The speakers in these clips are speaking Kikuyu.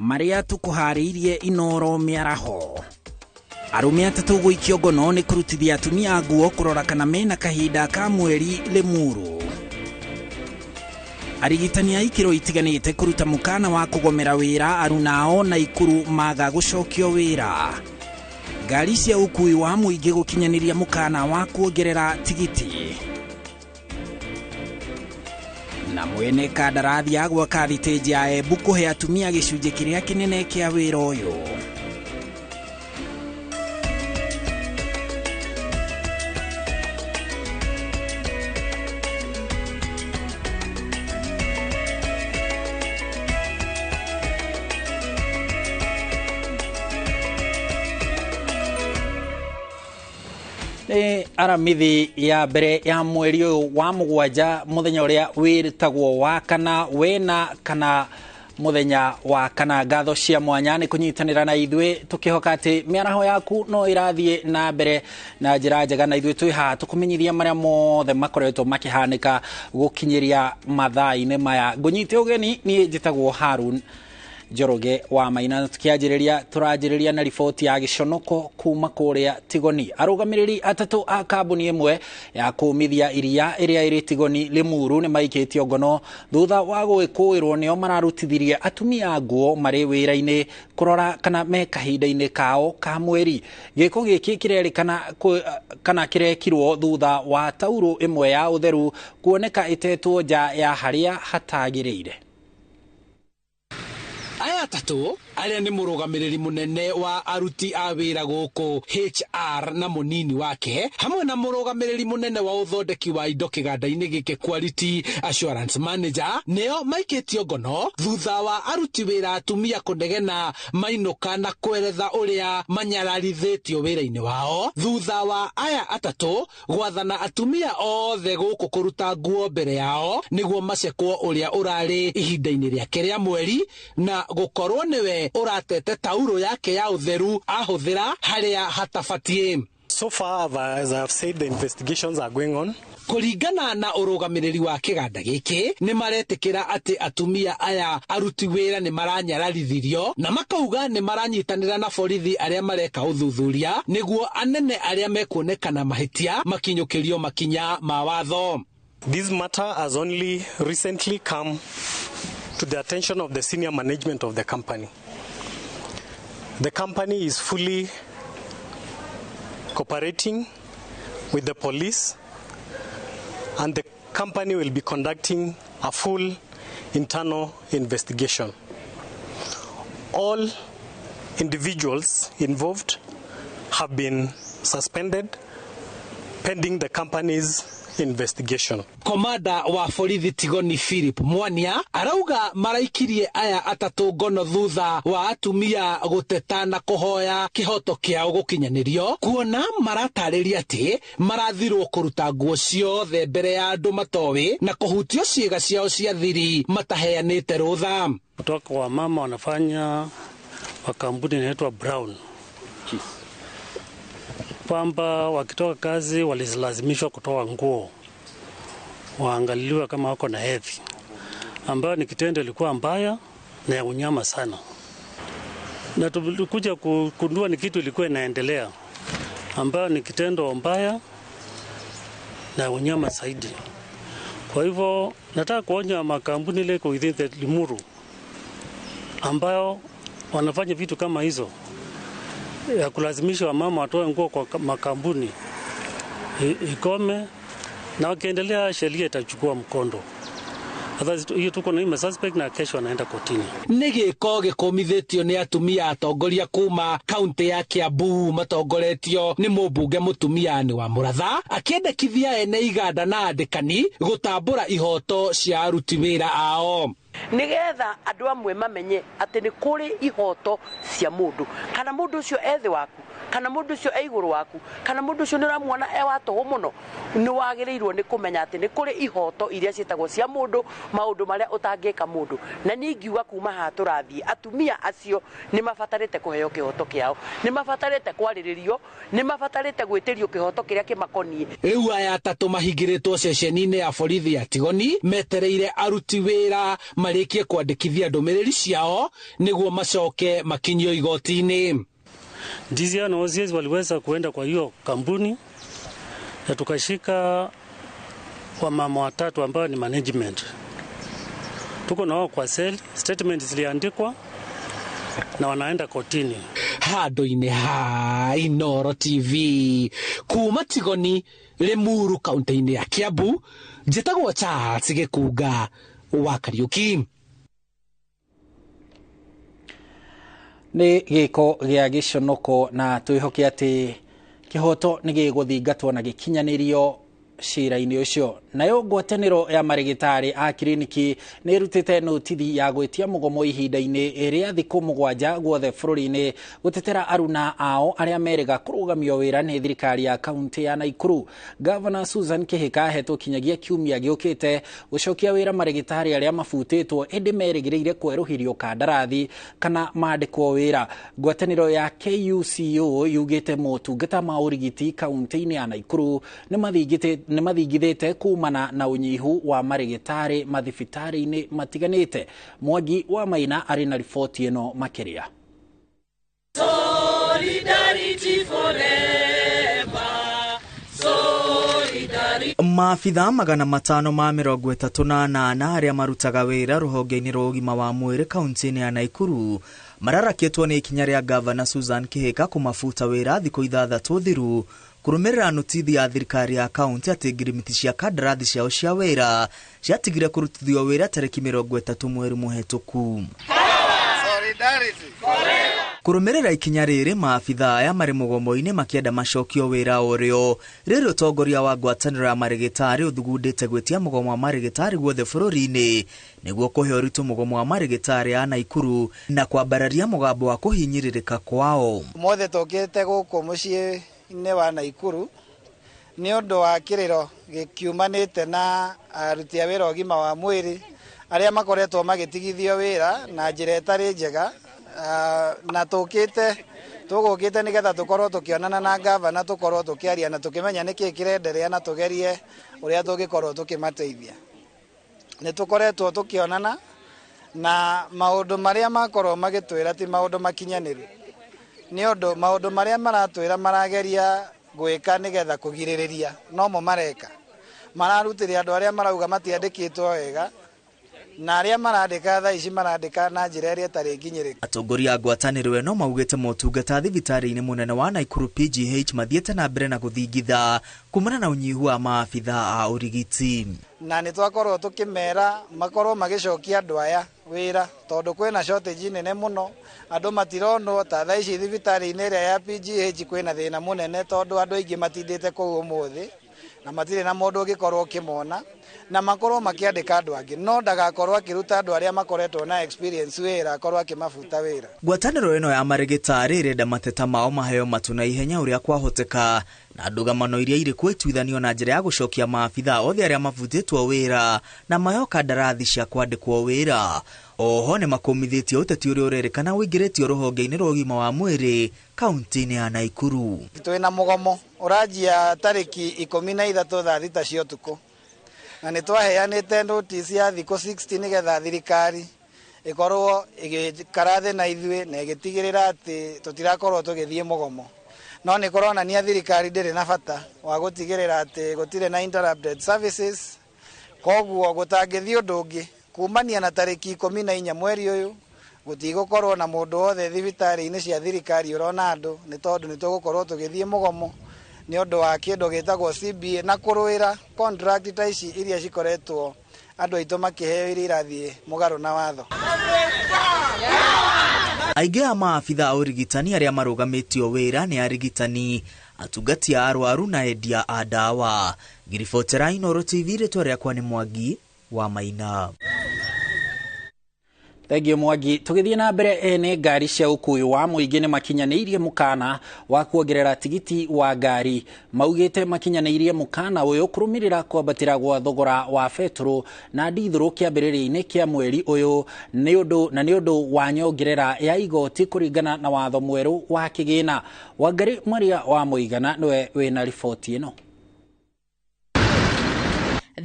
Marĩa tũkũharĩirie Inoro mĩaraho. Arũme atatũ gũikio ngono nĩ kũrutithia atumia nguo kũrora kana mena kahinda ka mweri Limuru. Arigitani a ikĩro itiganĩte kũruta mũkana wa kũgomera wĩra arunao na Ikuru maga gũcokio wĩra. Ngari cia ũkui wa mũingĩ gũkinyanĩria mũkana wa kuongerera tigiti. Na mwene kandarathi ya gwaka thitĩnji ya Embu kũhe atumia gĩcunjĩ kĩrĩa kĩnene kĩa wĩra ũyũ. Nĩ aramithi ya mbere ya mweri ũyũ wa mũgwanja, mũthenya ũrĩa wĩtagwo wa kana wena kana mũthenya wa kana. Ngatho cia mwanya nĩ kũnyitanĩra na ithuĩ, tũkĩhoka atĩ mĩaraho yaku no ĩrathiĩ na mbere na njĩra njega, na ithuĩ twĩ haha tũkũmenyithia marĩa mothe makoretwo makĩhanĩka gũkinyĩria mathaa-inĩ maya. Ngũnyite ũgeni, niĩ njĩtagwo Harun Njoroge wa Maina. Tukianjĩrĩria, tũranjĩrĩria na riboti ya gĩconoko kuma kũrĩa Tigoni. Arũgamĩrĩri atatũ a kambuni ĩmwe ya kũmithia iria ĩrĩa ĩrĩ Tigoni Limuru nĩ maikĩtio ngono thutha wa gwĩkũĩrwo nĩo mararutithirie atumia nguo marĩ wĩra-inĩ kũrora kana me kahinda-inĩ kao ka mweri. Gĩko gĩkĩ kĩrerĩkana kana kĩrekirwo thutha wa taurũ ĩmwe ya ũtheru kuoneka ĩtetwo nja ya harĩa hatagĩrĩire. Aya atatũ arĩa nĩ mũrũgamĩrĩri mũnene wa aruti a wĩra gũkũ HR na mũnini wake, hamwe na mũrũgamĩrĩri mũnene wa ũthondeki wa indo kĩganda-inĩ gĩkĩ, quality assurance manager, nĩo maikĩtio ngono thutha wa aruti wĩra atumia kũnegena mainũka na kweretha ũrĩa manyararithĩtio wĩra-inĩ wao, thutha wa aya atatũ gwathana atumia othe gũkũ kũruta nguo mbere yao nĩguo macekwo ũrĩa ũrarĩ ihinda-inĩ rĩake rĩa mweri, na gũkorwo nĩwe ũratete taurũ yake ya ũtheru ahũthĩra harĩa hatabatiĩ. So far, as I have said, the investigations are going on. Kũringana na ũrũgamĩrĩri wa kĩganda gĩkĩ, nĩ maretĩkĩra atĩ atumia aya aruti wĩra nĩ maranyararithirio, na makauga nĩ maranyitanĩra na borithi arĩa mareka ũthuthuria nĩguo anene arĩa mekuonekana mahĩtia makinyũkĩrio makinya ma watho. This matter has only recently come to the attention of the senior management of the company. The company is fully cooperating with the police, and the company will be conducting a full internal investigation. All individuals involved have been suspended pending the company's investigation. Komanda wa borithi Tigoni Philip Mwania arauga maraikirie aya atatũ ngono thutha wa atumia gũteta na kũhoya kĩhoto kĩao gũkinyanĩrio, kuona maratarĩria atĩ marathirwo kũruta nguo ciothe mbere ya andũ matoĩ na kũhutio ciĩga ciao cia thiri mataheanĩte rũtha. Kutoka kwa mama wanafanya wa kampuni inaitwa Brown, kwamba wakitoka kazi walilazimishwa kutoa nguo waangaliliwe kama wako na hedhi, ambayo ni kitendo ilikuwa mbaya na ya unyama sana, na tulikuja kugundua ni kitu ilikuwa inaendelea, ambayo ni kitendo mbaya na unyama zaidi. Kwa hivyo nataka kuonya makampuni ile iko within the Limuru ambayo wanafanya vitu kama hizo ya kulazimisha wamama watoe nguo kwa makampuni ikome, na wakiendelea sheria itachukua mkondo. Hiyo tuko na hii suspect na kesho anaenda kotini. Nĩ gĩko gĩkũmithĩtio nĩ atumia atongoria kuma kaunti ya Kiambu matongoretio nĩ mũmbunge mũtumia nĩ wa Mũratha, akĩendekithia ene iganda na andĩkani gũtambũra ihoto cia aruti wĩra ao. Nigetha andũ amwe mamenye atĩ nĩ kũrĩ ihoto cia mũndũ, kana mũndũ ũcio e thĩ waku, kana mũndũ ũcio e igũrũ waku, kana mũndũ ũcio nĩ ũramuona e wa tũhũ mũno, nĩ wagĩrĩirwo nĩ kũmenya atĩ nĩ kũrĩ ihoto iria ciĩtagwo cia mũndũ, maũndũ marĩa ũtangĩka mũndũ. Na niĩ ingiuga kuma haha tũrathiĩ, atumia acio nĩ mabatarĩte kũheo kĩhoto kĩao, nĩ mabatarĩte kwarĩrĩrio, nĩ mabatarĩte gwĩtĩrio kĩhoto kĩrĩa kĩmakoniĩ. Rĩu aya atatũ mahingĩrĩtwo ceceni-inĩ ya borithi ya Tigoni metereire aruti wĩra marĩkie kwandĩkithia ndũmĩrĩri ciao nĩguo macoke makinyio igoti-inĩ. DCI na OCS waliweza kuenda kwa hiyo kampuni na tukashika wamama watatu ambao ni management. Tuko nao kwa cell, statement ziliandikwa na wanaenda kotini. Handũ-inĩ ha Inooro TV kuma Tigoni, Limuru, kaunti-inĩ ya Kiambu, njĩtagwo Charles Gĩkunga wa Kariuki. Nĩ gĩko gĩa gĩconoko na twĩhoke atĩ kĩhoto nĩ gĩgũthingatwo na gĩkinyanĩrio cira-inĩ ũcio. Nayo ngwatanĩro ya marĩgĩtarĩ a kiriniki nĩ ĩrutĩte notithi ya gwĩtia mũgomo ihinda-inĩ rĩa thikũ 7 guothe bũrũri-inĩ gũtetera aruna ao arĩa merĩga kũrũgamio wĩra nĩ thirikari ya kaunti ya Naikuru. Gavana Susan Kihika ahetwo kinyagia kiumia gĩũkĩte gũcokia wĩra marĩgĩtarĩ arĩa mabutĩtwo ĩndĩ merĩgĩrĩire kwerũhirio kandarathi kana mandĩkwo wĩra. Ngwatanĩro ya KUCO yugĩte motungata ma ũrigiti kaunti-inĩ ya Naikuru nĩ mathingithĩte kumana na ũnyihu wa marĩgĩtarĩ mathibitarĩ-inĩ matiganĩte. Mwangi wa Maina arĩ na riboti ĩno makĩria. Solidarity forever. Solidarity. Maabithaa 538 arĩa marutaga wĩra rũhonge-inĩ rwa ũgima wa mwĩrĩ kaunti-inĩ ya Naikuru mararakĩtwo nĩ ikinya rĩa Gavana Susan Kihika kũmabuta wĩra thikũ 6 thiru kũrũmĩrĩra notithi ya thirikari ya kaunti atĩ ngirimiti cia kandarathi ciao cia wĩra ciatigire kũrutithio wĩra tarĩki 30 mweri mũhetũku. Kũrũmĩrĩra ikinya rĩrĩ, maabithaa aya marĩ mũgomo-inĩ makĩenda macokio wĩra ũrĩo. Rĩrĩ ũtongoria wa ngwatanĩro ya marĩgĩtarĩ ũthugundĩte gwĩtia mũgomo wa marĩgĩtarĩ guothe bũrũri-inĩ nĩguo kũhe ũritũ mũgomo wa marĩgĩtarĩ a Naikuru na kwambararia mũgambo wa kũhinyĩrĩrĩka kwao. Ũmũthĩ tũkĩte gũkũ mũciĩ-inĩ wa Naikuru nĩ ũndũ wa kĩrĩro gĩkiumanĩte na aruti a wĩra ũgima wa mwĩrĩ arĩa makoretwo magĩtigithio wĩra na njĩra ĩtarĩ njega, na tũgũkĩte nĩgetha tũkorwo tũkĩonana na gavana, tũkorwo tũkĩaria na tũkĩmenya nĩkĩĩ kĩrenderea na tũgerie ũrĩa tũngĩkorwo tũkĩmateithia. Nĩ tũkoretwo tũkĩonana na maũndũ marĩa makorwo magĩtwĩra ti maũndũ makinyanĩru, nĩ ũndũ maũndũ marĩa maratwĩra marageria gwĩka nĩgetha kũgirĩrĩria nomo mareka. Mararutĩre andũ arĩa marauga matiandĩkĩtwo wega na arĩa marandĩka thaa ici marandĩka na njĩra ĩrĩa ĩtarĩ nginyĩrĩku. Atongoria a ngwatanĩro ĩno maugĩte motungata thibitarĩ-inĩ mũnene wa Naikuru PGH mathiĩte na mbere na gũthingitha kumana na ũnyihu wa maabithaa a ũrigiti. Na nĩ twakorwo tũkĩmera makorwo magĩcokia andũ aya wĩra tondũ kwĩna shortage nene mũno, andũ matironwo. Ta thaa ici thibitarĩ-inĩ ĩrĩa ya PGH kwĩna thĩna mũnene tondũ andũ aingĩ matindĩte kũu ũmũthĩ na matirĩ na mũndũ ũngĩkorwo ũkĩmona, na makorwo makĩandĩka andũ angĩ, no ndagakorwo akĩruta andũ arĩa makoretwo na experience wĩra akorwo akĩmabuta wĩra. Ngwatanĩro ĩno ya marĩgĩtarĩ ĩrenda mateta mao maheo matu na ihenya ũrĩa kwahoteka na ndũgamano iria irĩ kuo ituithanio na njĩra ya gũcokia maabithaa othe arĩa mabutĩtwo wĩra na maheo kandarathi cia kwandĩkwo wĩra. Oho nĩ makũmithĩtie ũteti ũrĩa ũrerĩkana ũingĩrĩtio rũhonge-inĩ rwa ũgima wa mwĩrĩ kaunti-inĩ ya Naikuru. Twĩna mũgomo ũranjia tarĩki 13 thaa 6 cia ũtukũ, na nĩ twaheanĩte notice ya thikũ 60 nĩgetha thirikari ĩkorwo ĩgĩikara thĩ na ithuĩ na ĩgĩtigĩrĩra atĩ tũtirakorwo tũgĩthiĩ mũgomo. No nĩ kũronania thirikari ndĩrĩ na bata wa gũtigĩrĩra atĩ gũtirĩ na interrupted services, koguo gũtangĩthiĩ ũndũ ũngĩ kumania na tarĩki 14 mweri ũyũ gũtigũkorwo na mũndũ wothe thibitarĩ-inĩ cia thirikari ũrona andũ, nĩ tondũ nĩ tũgũkorwo tũgĩthiĩ mũgomo nĩ ũndũ wa kĩndũ gĩtagwo CBA na kũrũĩra contract ta ici iria cikoretwo andũ aitũ makĩheo iria irathiĩ mũgarũ na watho. Aingĩ a maabithaa a ũrigitani arĩa marũgamĩtio wĩra nĩ arigitani, atungati a arwaru na endia a ndawa. Ngiribotera Inooro TV, rĩtwa rĩakwa nĩ Mwangi wa Maina. Thengiũ Mwangi. Tũgĩthiĩ na mbere, ene ngari cia ũkuui wa mũingĩ nĩ makinyanĩirie mũkana wa kuongerera tigiti wa ngari. Maugĩte makinyanĩirie mũkana ũyũ kũrũmĩrĩra kwambatĩra gwa thogora wa betũrũ na ndithũrũ kĩambĩrĩria-inĩ kĩa mweri ũyũ nĩ ũndũ wa nyongerera ya igoti kũringana na watho mwerũ wa kĩgĩna. Wangari Maria wa Mũigana nĩwe wĩna riboti ĩno.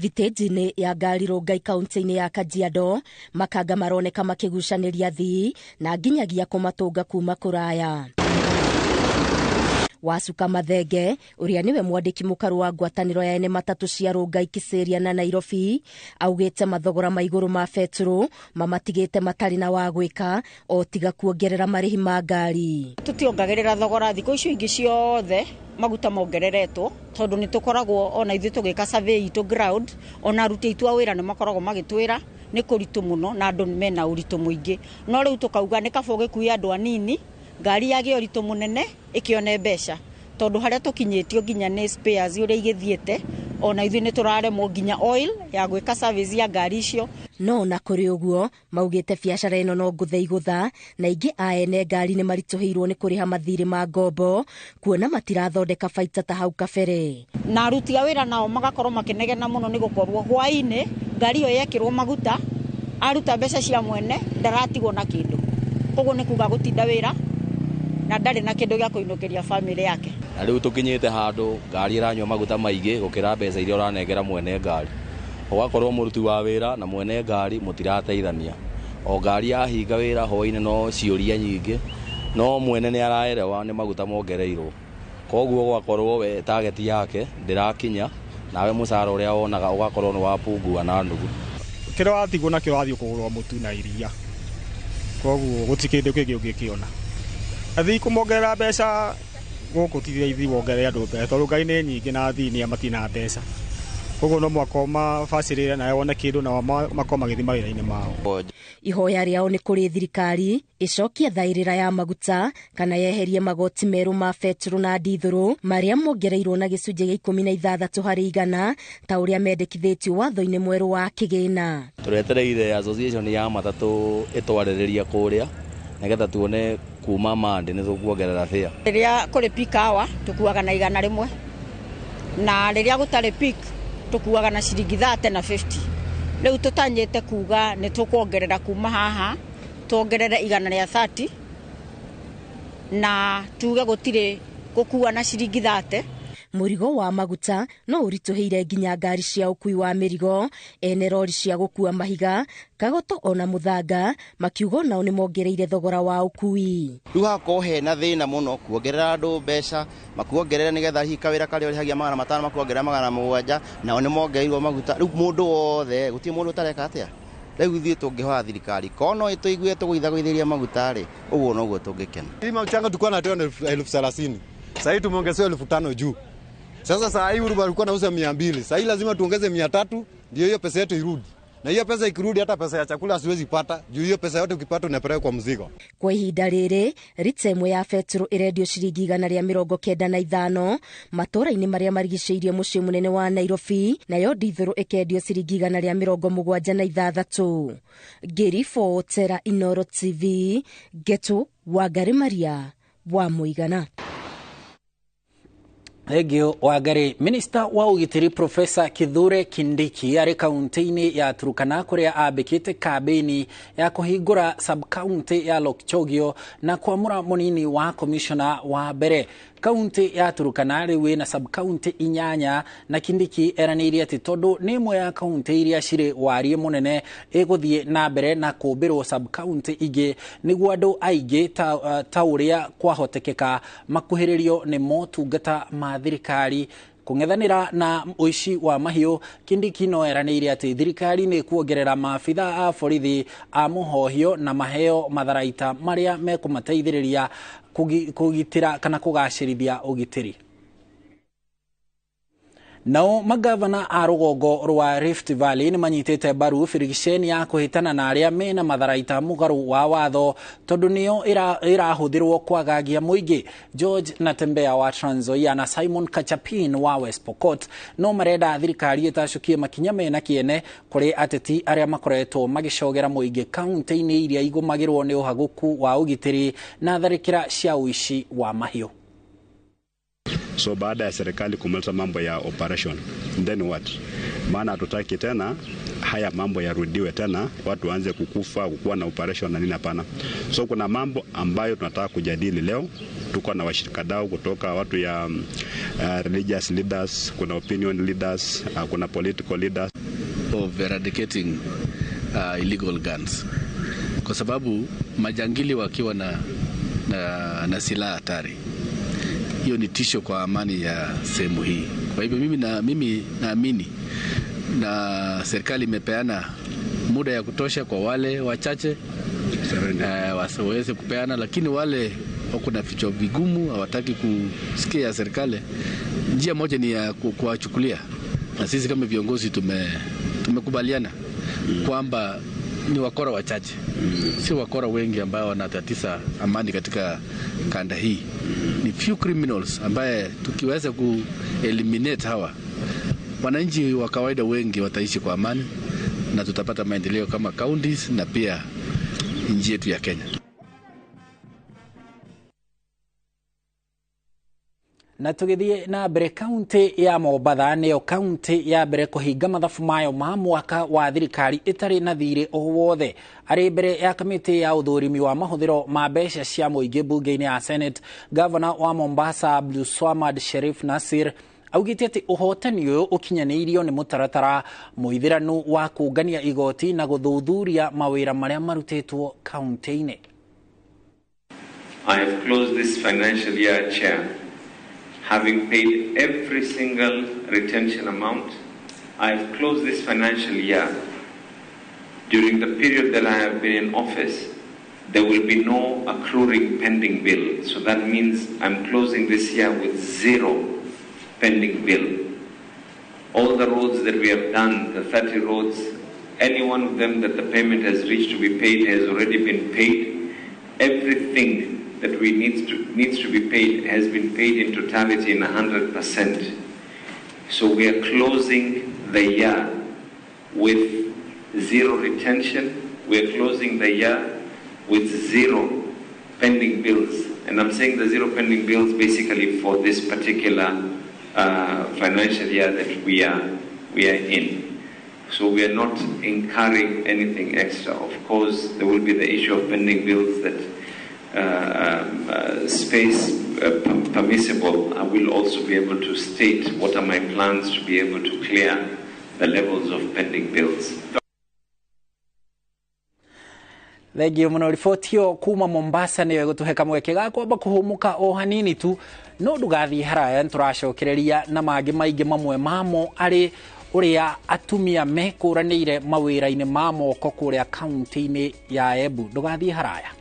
Thitĩnji-inĩ ya ngari Rongai kaunti-inĩ ya Kajiado, makanga maroneka makĩgucanĩria athii na nginyagia kũmatũnga kuma kũraya. Wacuka Mathenge ũrĩa nĩwe mwandĩki mũkaru wa ngwatanĩro ya ene matatũ cia Rongai, Kiseria na Nairobi augĩte mathogora ma igũrũ ma betũrũ mamatigĩte matarĩ na wa gwĩka o tiga kuongerera marĩhi ma ngari. Tũtiongagĩrĩra thogora thikũ icio ingĩ ciothe maguta mongereretwo tondũ nĩ tũkoragwo ona ithuĩ tũgĩka survey itũ ground, ona aruti aitũ a wĩra nĩ makoragwo magĩtwĩra nĩ kũritũ mũno na andũ mena ũritũ mũingĩ, no rĩu tũkauga nĩ kaba ũgĩkue andũ anini ngari yagĩe ũritũ mũnene ĩkĩone mbeca tondũ harĩa tũkinyĩtio nginya nĩ spares ũrĩa igĩthiĩte ona ithuĩ nĩ tũraremwo nginya oil ya gwĩka service ya ngari icio. No na kũrĩ ũguo maugĩte biacara ĩno no ngũthe igũtha na aingĩ a ene ngari nĩ maritũhĩirwo nĩ kũrĩha mathirĩ ma ngombo kuona matirathondeka baita ta hau kabere. Na aruti a wĩra nao magakorwo makĩnegena mũno nĩ gũkorwo hwaĩ-inĩ ngari ĩyo yekĩrwo maguta aruta mbeca cia mwene ndaratigwo na kĩndũ, koguo nĩ kuga gũtinda wĩra na ndarĩ na kĩndũ gĩa kũinũkĩria famĩlĩ yake. Na rĩu tũkinyĩte handũ ngari ĩranyua maguta maingĩ gũkĩra mbeca iria ũranengera mwene ngari, ũgakorwo mũruti wa wĩra na mwene ngari mũtirateithania, o ngari yahinga wĩra hwaĩ-inĩ no ciũria nyingĩ, no mwene nĩ araerewa nĩ maguta mongereirwo, koguo gũgakorwo we target yake ndĩrakinya nawe mũcara ũrĩa wonaga ũgakorwo nĩ wapungua na nuthu. Kĩrĩa watigwo nakĩo wathiĩ kũgũrwo mũtu na iria, koguo gũtirĩ kĩndũ kĩngĩ ũngĩkĩona. Athii kũmongerera mbeca gũkũ ti raithi wongerere andũ mbeca tondũ ngari nĩ nyingĩ na athii nĩa matina mbeca, koguo no mũhaka ũmabacĩrĩre nawe wone kĩndũ nao makorwo magĩthiĩ mawĩra-inĩ mao. Ihoya rĩao nĩ kũrĩ thirikari ĩcokie thaĩrĩra ya maguta kana yeherie magoti merũ ma betũrũ na ndithũrũ marĩa mongereirwo na gĩcunjĩ gĩa 16 harĩ igana ta ũrĩa mendekithĩtio watho-inĩ mwerũ wa kĩgĩna. Tũretereire association ya matatũ ĩtwarĩrĩria kũrĩa nĩgetha tuone kuma Monday nĩ tũkuongerera fare. Rĩrĩa kũrĩ peak hour tũkuaga na 100 na rĩrĩa gũtarĩ peak tũkuaga na ciringi 30 na 50. Rĩu tũtanyĩte kuga nĩ tũkuongerera kuma haha tuongerere 130 na tuge gũtirĩ gũkua na ciringi 30. Mũrigo wa maguta no ũritũhĩire nginya ngari cia ũkui wa mĩrigo, ene rori cia gũkua mahiga, kagoto ona mũthanga makiuga nao nĩ mongereire thogora wa ũkui. Rĩu hakorwo hena thĩna mũno kuongerera andũ mbeca, makuongerera nĩgetha hihi kawĩra karĩa ũrĩhagia 500 makuongerera 700, nao nĩ mongereirwo maguta. Rĩu mũndũ wothe gũtirĩ mũndũ ũtareka atĩa. Rĩu ithuĩ tũngĩhoya thirikari korwo no ĩtũigue tũgũithagũithĩria maguta rĩ, ũguo noguo tũngĩkena. Hii mchanga tulikuwa tunatoa 30,000, sasa hivi tumeongezewa 5,000 juu. Sasa saa hii ulikuwa nauza 200, saa hii lazima tuongeze 300 ndio hiyo pesa yetu irudi. Na hiyo pesa ikirudi hata pesa ya chakula siwezi pata, juu hiyo pesa yote ukipata unapeleka kwa mzigo. Kwa ihinda rĩrĩ rita ĩmwe ya betũrũ ĩrendio ciringi 195 matũũra-inĩ marĩa marigicĩirie mũciĩ mũnene wa Nairobi, nayo ndithũrũ ĩkendio ciringi 176. Ngĩribotera Inooro TV, Ngetu Wangari Maria wa Mũigana. Thengio Wangari. Minista wa ũgitĩri Profesa Kithure Kindiki arĩ kaunti-inĩ ya Turkana kũrĩa ambĩkĩte kambĩini ya kũhingũra sub-county ya Lokchogio na kwamũra mũnini wa komishona wa mbere. Kaunti ya Turkana rĩu ĩna sub-county 8 na Kindiki eranĩire atĩ tondũ nĩ ĩmwe ya kaunti iria cirĩ wariĩ mũnene ĩgũthiĩ na mbere na kũmbĩrwo sub-county ingĩ nĩguo andũ aingĩ ta ũrĩa kwahotekeka makuhĩrĩrio nĩ motungata ma thirikari. Kũng'ethanĩra na ũici wa mahiũ, Kindiki no eranĩire atĩ thirikari nĩ kuongerera maabitha a borithi a mũhohio na maheo matharaita marĩa mekũmateithĩrĩria kũgitĩra kana kũgacĩrithia ũgitĩri. Nao magavana a rũgongo rwa Rift Valley nĩ manyitĩte mbaru birigiceni ya kũhĩtana na arĩa mena matharaita mũgarũ wa watho tondũ nĩyo ĩrahũthĩrwo kwagagia mũingĩ. George Natembeya wa Trans Nzoia na Simon Kachapin wa West Pokot no marenda thirikari ĩtacũkie makinya mena kĩene kũrĩ ateti arĩa makoretwo magĩcogera mũingĩ kaunti-inĩ iria igũmagĩrwo nĩ ũhagũku wa ũgitĩri na tharĩkĩra cia ũici wa mahiũ. So baada ya serikali kumaliza mambo ya operation, then what? Maana hatutaki tena haya mambo yarudiwe tena, watu waanze kukufa, kukuwa na operation na nini, hapana. So kuna mambo ambayo tunataka kujadili leo. Tuko na washikadau kutoka watu ya religious leaders, kuna opinion leaders, kuna political leaders. Of eradicating illegal guns, kwa sababu majangili wakiwa na silaha hatari, hiyo ni tisho kwa amani ya sehemu hii. Kwa hivyo mimi naamini na serikali imepeana muda ya kutosha kwa wale wachache wasiweze kupeana, lakini wale wako na vichwa vigumu hawataki kusikia serikali, njia moja ni ya kuwachukulia. Na sisi kama viongozi tumekubaliana kwamba ni wakora wachache, si wakora wengi ambao wanatatiza amani katika kanda hii. Ni few criminals ambaye tukiweza ku eliminate hawa, wananchi wa kawaida wengi wataishi kwa amani na tutapata maendeleo kama counties na pia nchi yetu ya Kenya. Na tugithie na mbere, kaunti ya Mombatha niyo kaunti ya mbere kuhinga mathabu mayo ma mwaka wa thirikari itari na thirĩ o wothe. Arĩ mbere ya kamĩtĩ ya ũthũrimi wa mahũthĩro ma mbeca cia mũingĩ mbunge-inĩ ya Senate, Gavana wa Mombasa Abdulswamad Sherif Nasir augĩte atĩ ũhotani ũyũ ũkinyanĩirio nĩ mũtaratara mũithĩranu wa kũngania igoti na gũthuthuria mawĩra marĩa marutĩtwo kaunti-inĩ. I have closed this financial year, Chair, having paid every single retention amount. I have closed this financial year. During the period that I have been in office, there will be no accruing pending bill. So that means I'm closing this year with zero pending bill. All the roads that we have done, the 30 roads, any one of them that the payment has reached to be paid has already been paid. Everything that we needs to be paid has been paid in totality in 100%. So we are closing the year with zero retention. We are closing the year with zero pending bills. And I'm saying the zero pending bills basically for this particular financial year that we are in. So we are not incurring anything extra. Of course, there will be the issue of pending bills that space permissible. I will also be able to state what are my plans to be able to clear the levels of pending bills. Thengio muno. Riboti ĩyo kuma Mombasa nĩyo ĩgũtũhe kamweke ga kwamba kũhũmũka o hanini tu, no ndũgathiĩ haraya, nĩtũracokereria na mangĩ maingĩ, mamwe mamo arĩ ũrĩa atumia mekũranĩire mawĩra-inĩ ma moko kũrĩa kaunti-inĩ ya Embu. Ndũgathiĩ haraya.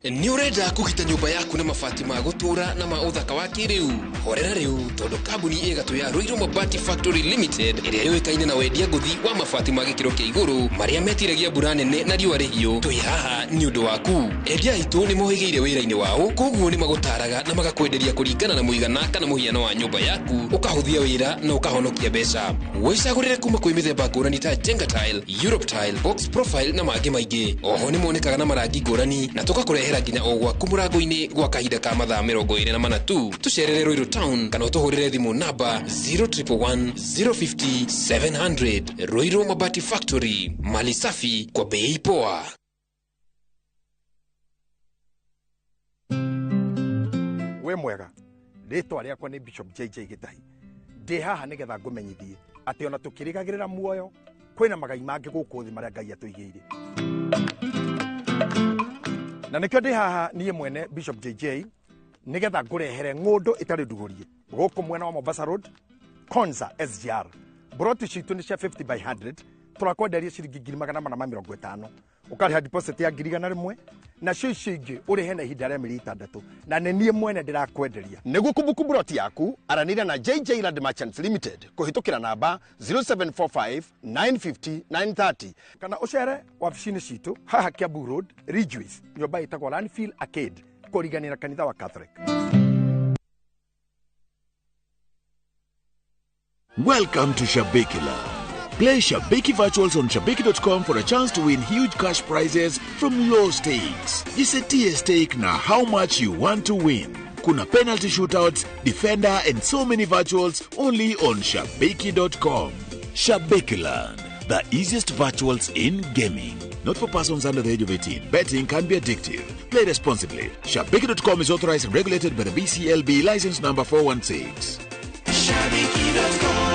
Nĩ ũrenda kũgita nyũmba yaku na mabati ma gũtũũra na ma ũthaka wa kĩrĩu? Horera rĩu, tondũ kambuni ĩgatũ ya Ruiru Mabati Factory Limited ĩrĩa yũĩkaine na wendia ngũthi wa mabati ma gĩkĩro kĩa igũrũ marĩa metiragia mbura nene na riũa rĩhiũ, twĩ haha nĩ ũndũ waku. Endia aitũ nĩ mohĩgĩire wĩra-inĩ wao, koguo nĩ magũtaraga na magakwenderia kũringana na mũigana kana mũhiano wa nyũmba yaku, ũkahũthia wĩra na ũkahonokia mbeca. Wĩcagũrĩre kuma kwĩ mĩthemba ngũrani ta Jenga Tile, Europe Tile, Box Profile na mangĩ maingĩ. Oho nĩ monekaga na marangi ngũrani na tũgakũrehera nginya o gwaku mũrango-inĩ gwa kahinda ka mathaa 24 tu. Tũcerere Ruiru Town kana ũtũhũrĩre thimũ namba 0111 050 700. Ruiru Mabati Factory, mali safi kwa bei poa. We mwega, rĩtwa rĩakwa nĩ Bishop JJ Gĩtahi. Ndĩ haha nĩgetha ngũmenyithie atĩ ona tũkĩrĩgagĩrĩra muoyo kwĩna magai mangĩ gũkũ thĩ marĩa Ngai atũigĩire. Na nĩkĩo ndĩ haha niĩ mwene Bishop JJ nĩgetha ngũrehere ng'ũndũ ĩtarĩ ndugũrie gũkũ mwena wa Mombasa Road, Konza SGR. Broti citũ nĩ cia 50 by 100, tũrakwenderia ciringi 450,000. Ũkarĩha deposit ya 100,000 nacio icio ingĩ ũrĩhe na ihinda rĩa mĩeri 6, na nĩ niĩ mwene ndĩrakwenderia. Nĩguo kũbuku broti yaku, aranĩria na JJ Land Merchants Limited kũhĩtũkĩra namba 0745 950 930 kana ũcere wabici-inĩ citũ haha Kiambu Road, Ridgeways, nyũmba ĩtagwo Landfill Arcade, kũriganĩra kanitha wa Catholic. Welcome to Shabiki Land, Play Shabiki Virtuals on shabiki.com for a chance to win huge cash prizes from low stakes. Jisetie stake na how much you want to win. Kuna penalty shootouts, defender and so many virtuals only on shabiki.com. Shabikiland, the easiest virtuals in gaming. Not for persons under the age of 18. Betting can be addictive. Play responsibly. Shabiki.com is authorized and regulated by the BCLB license number 416. Shabiki.com.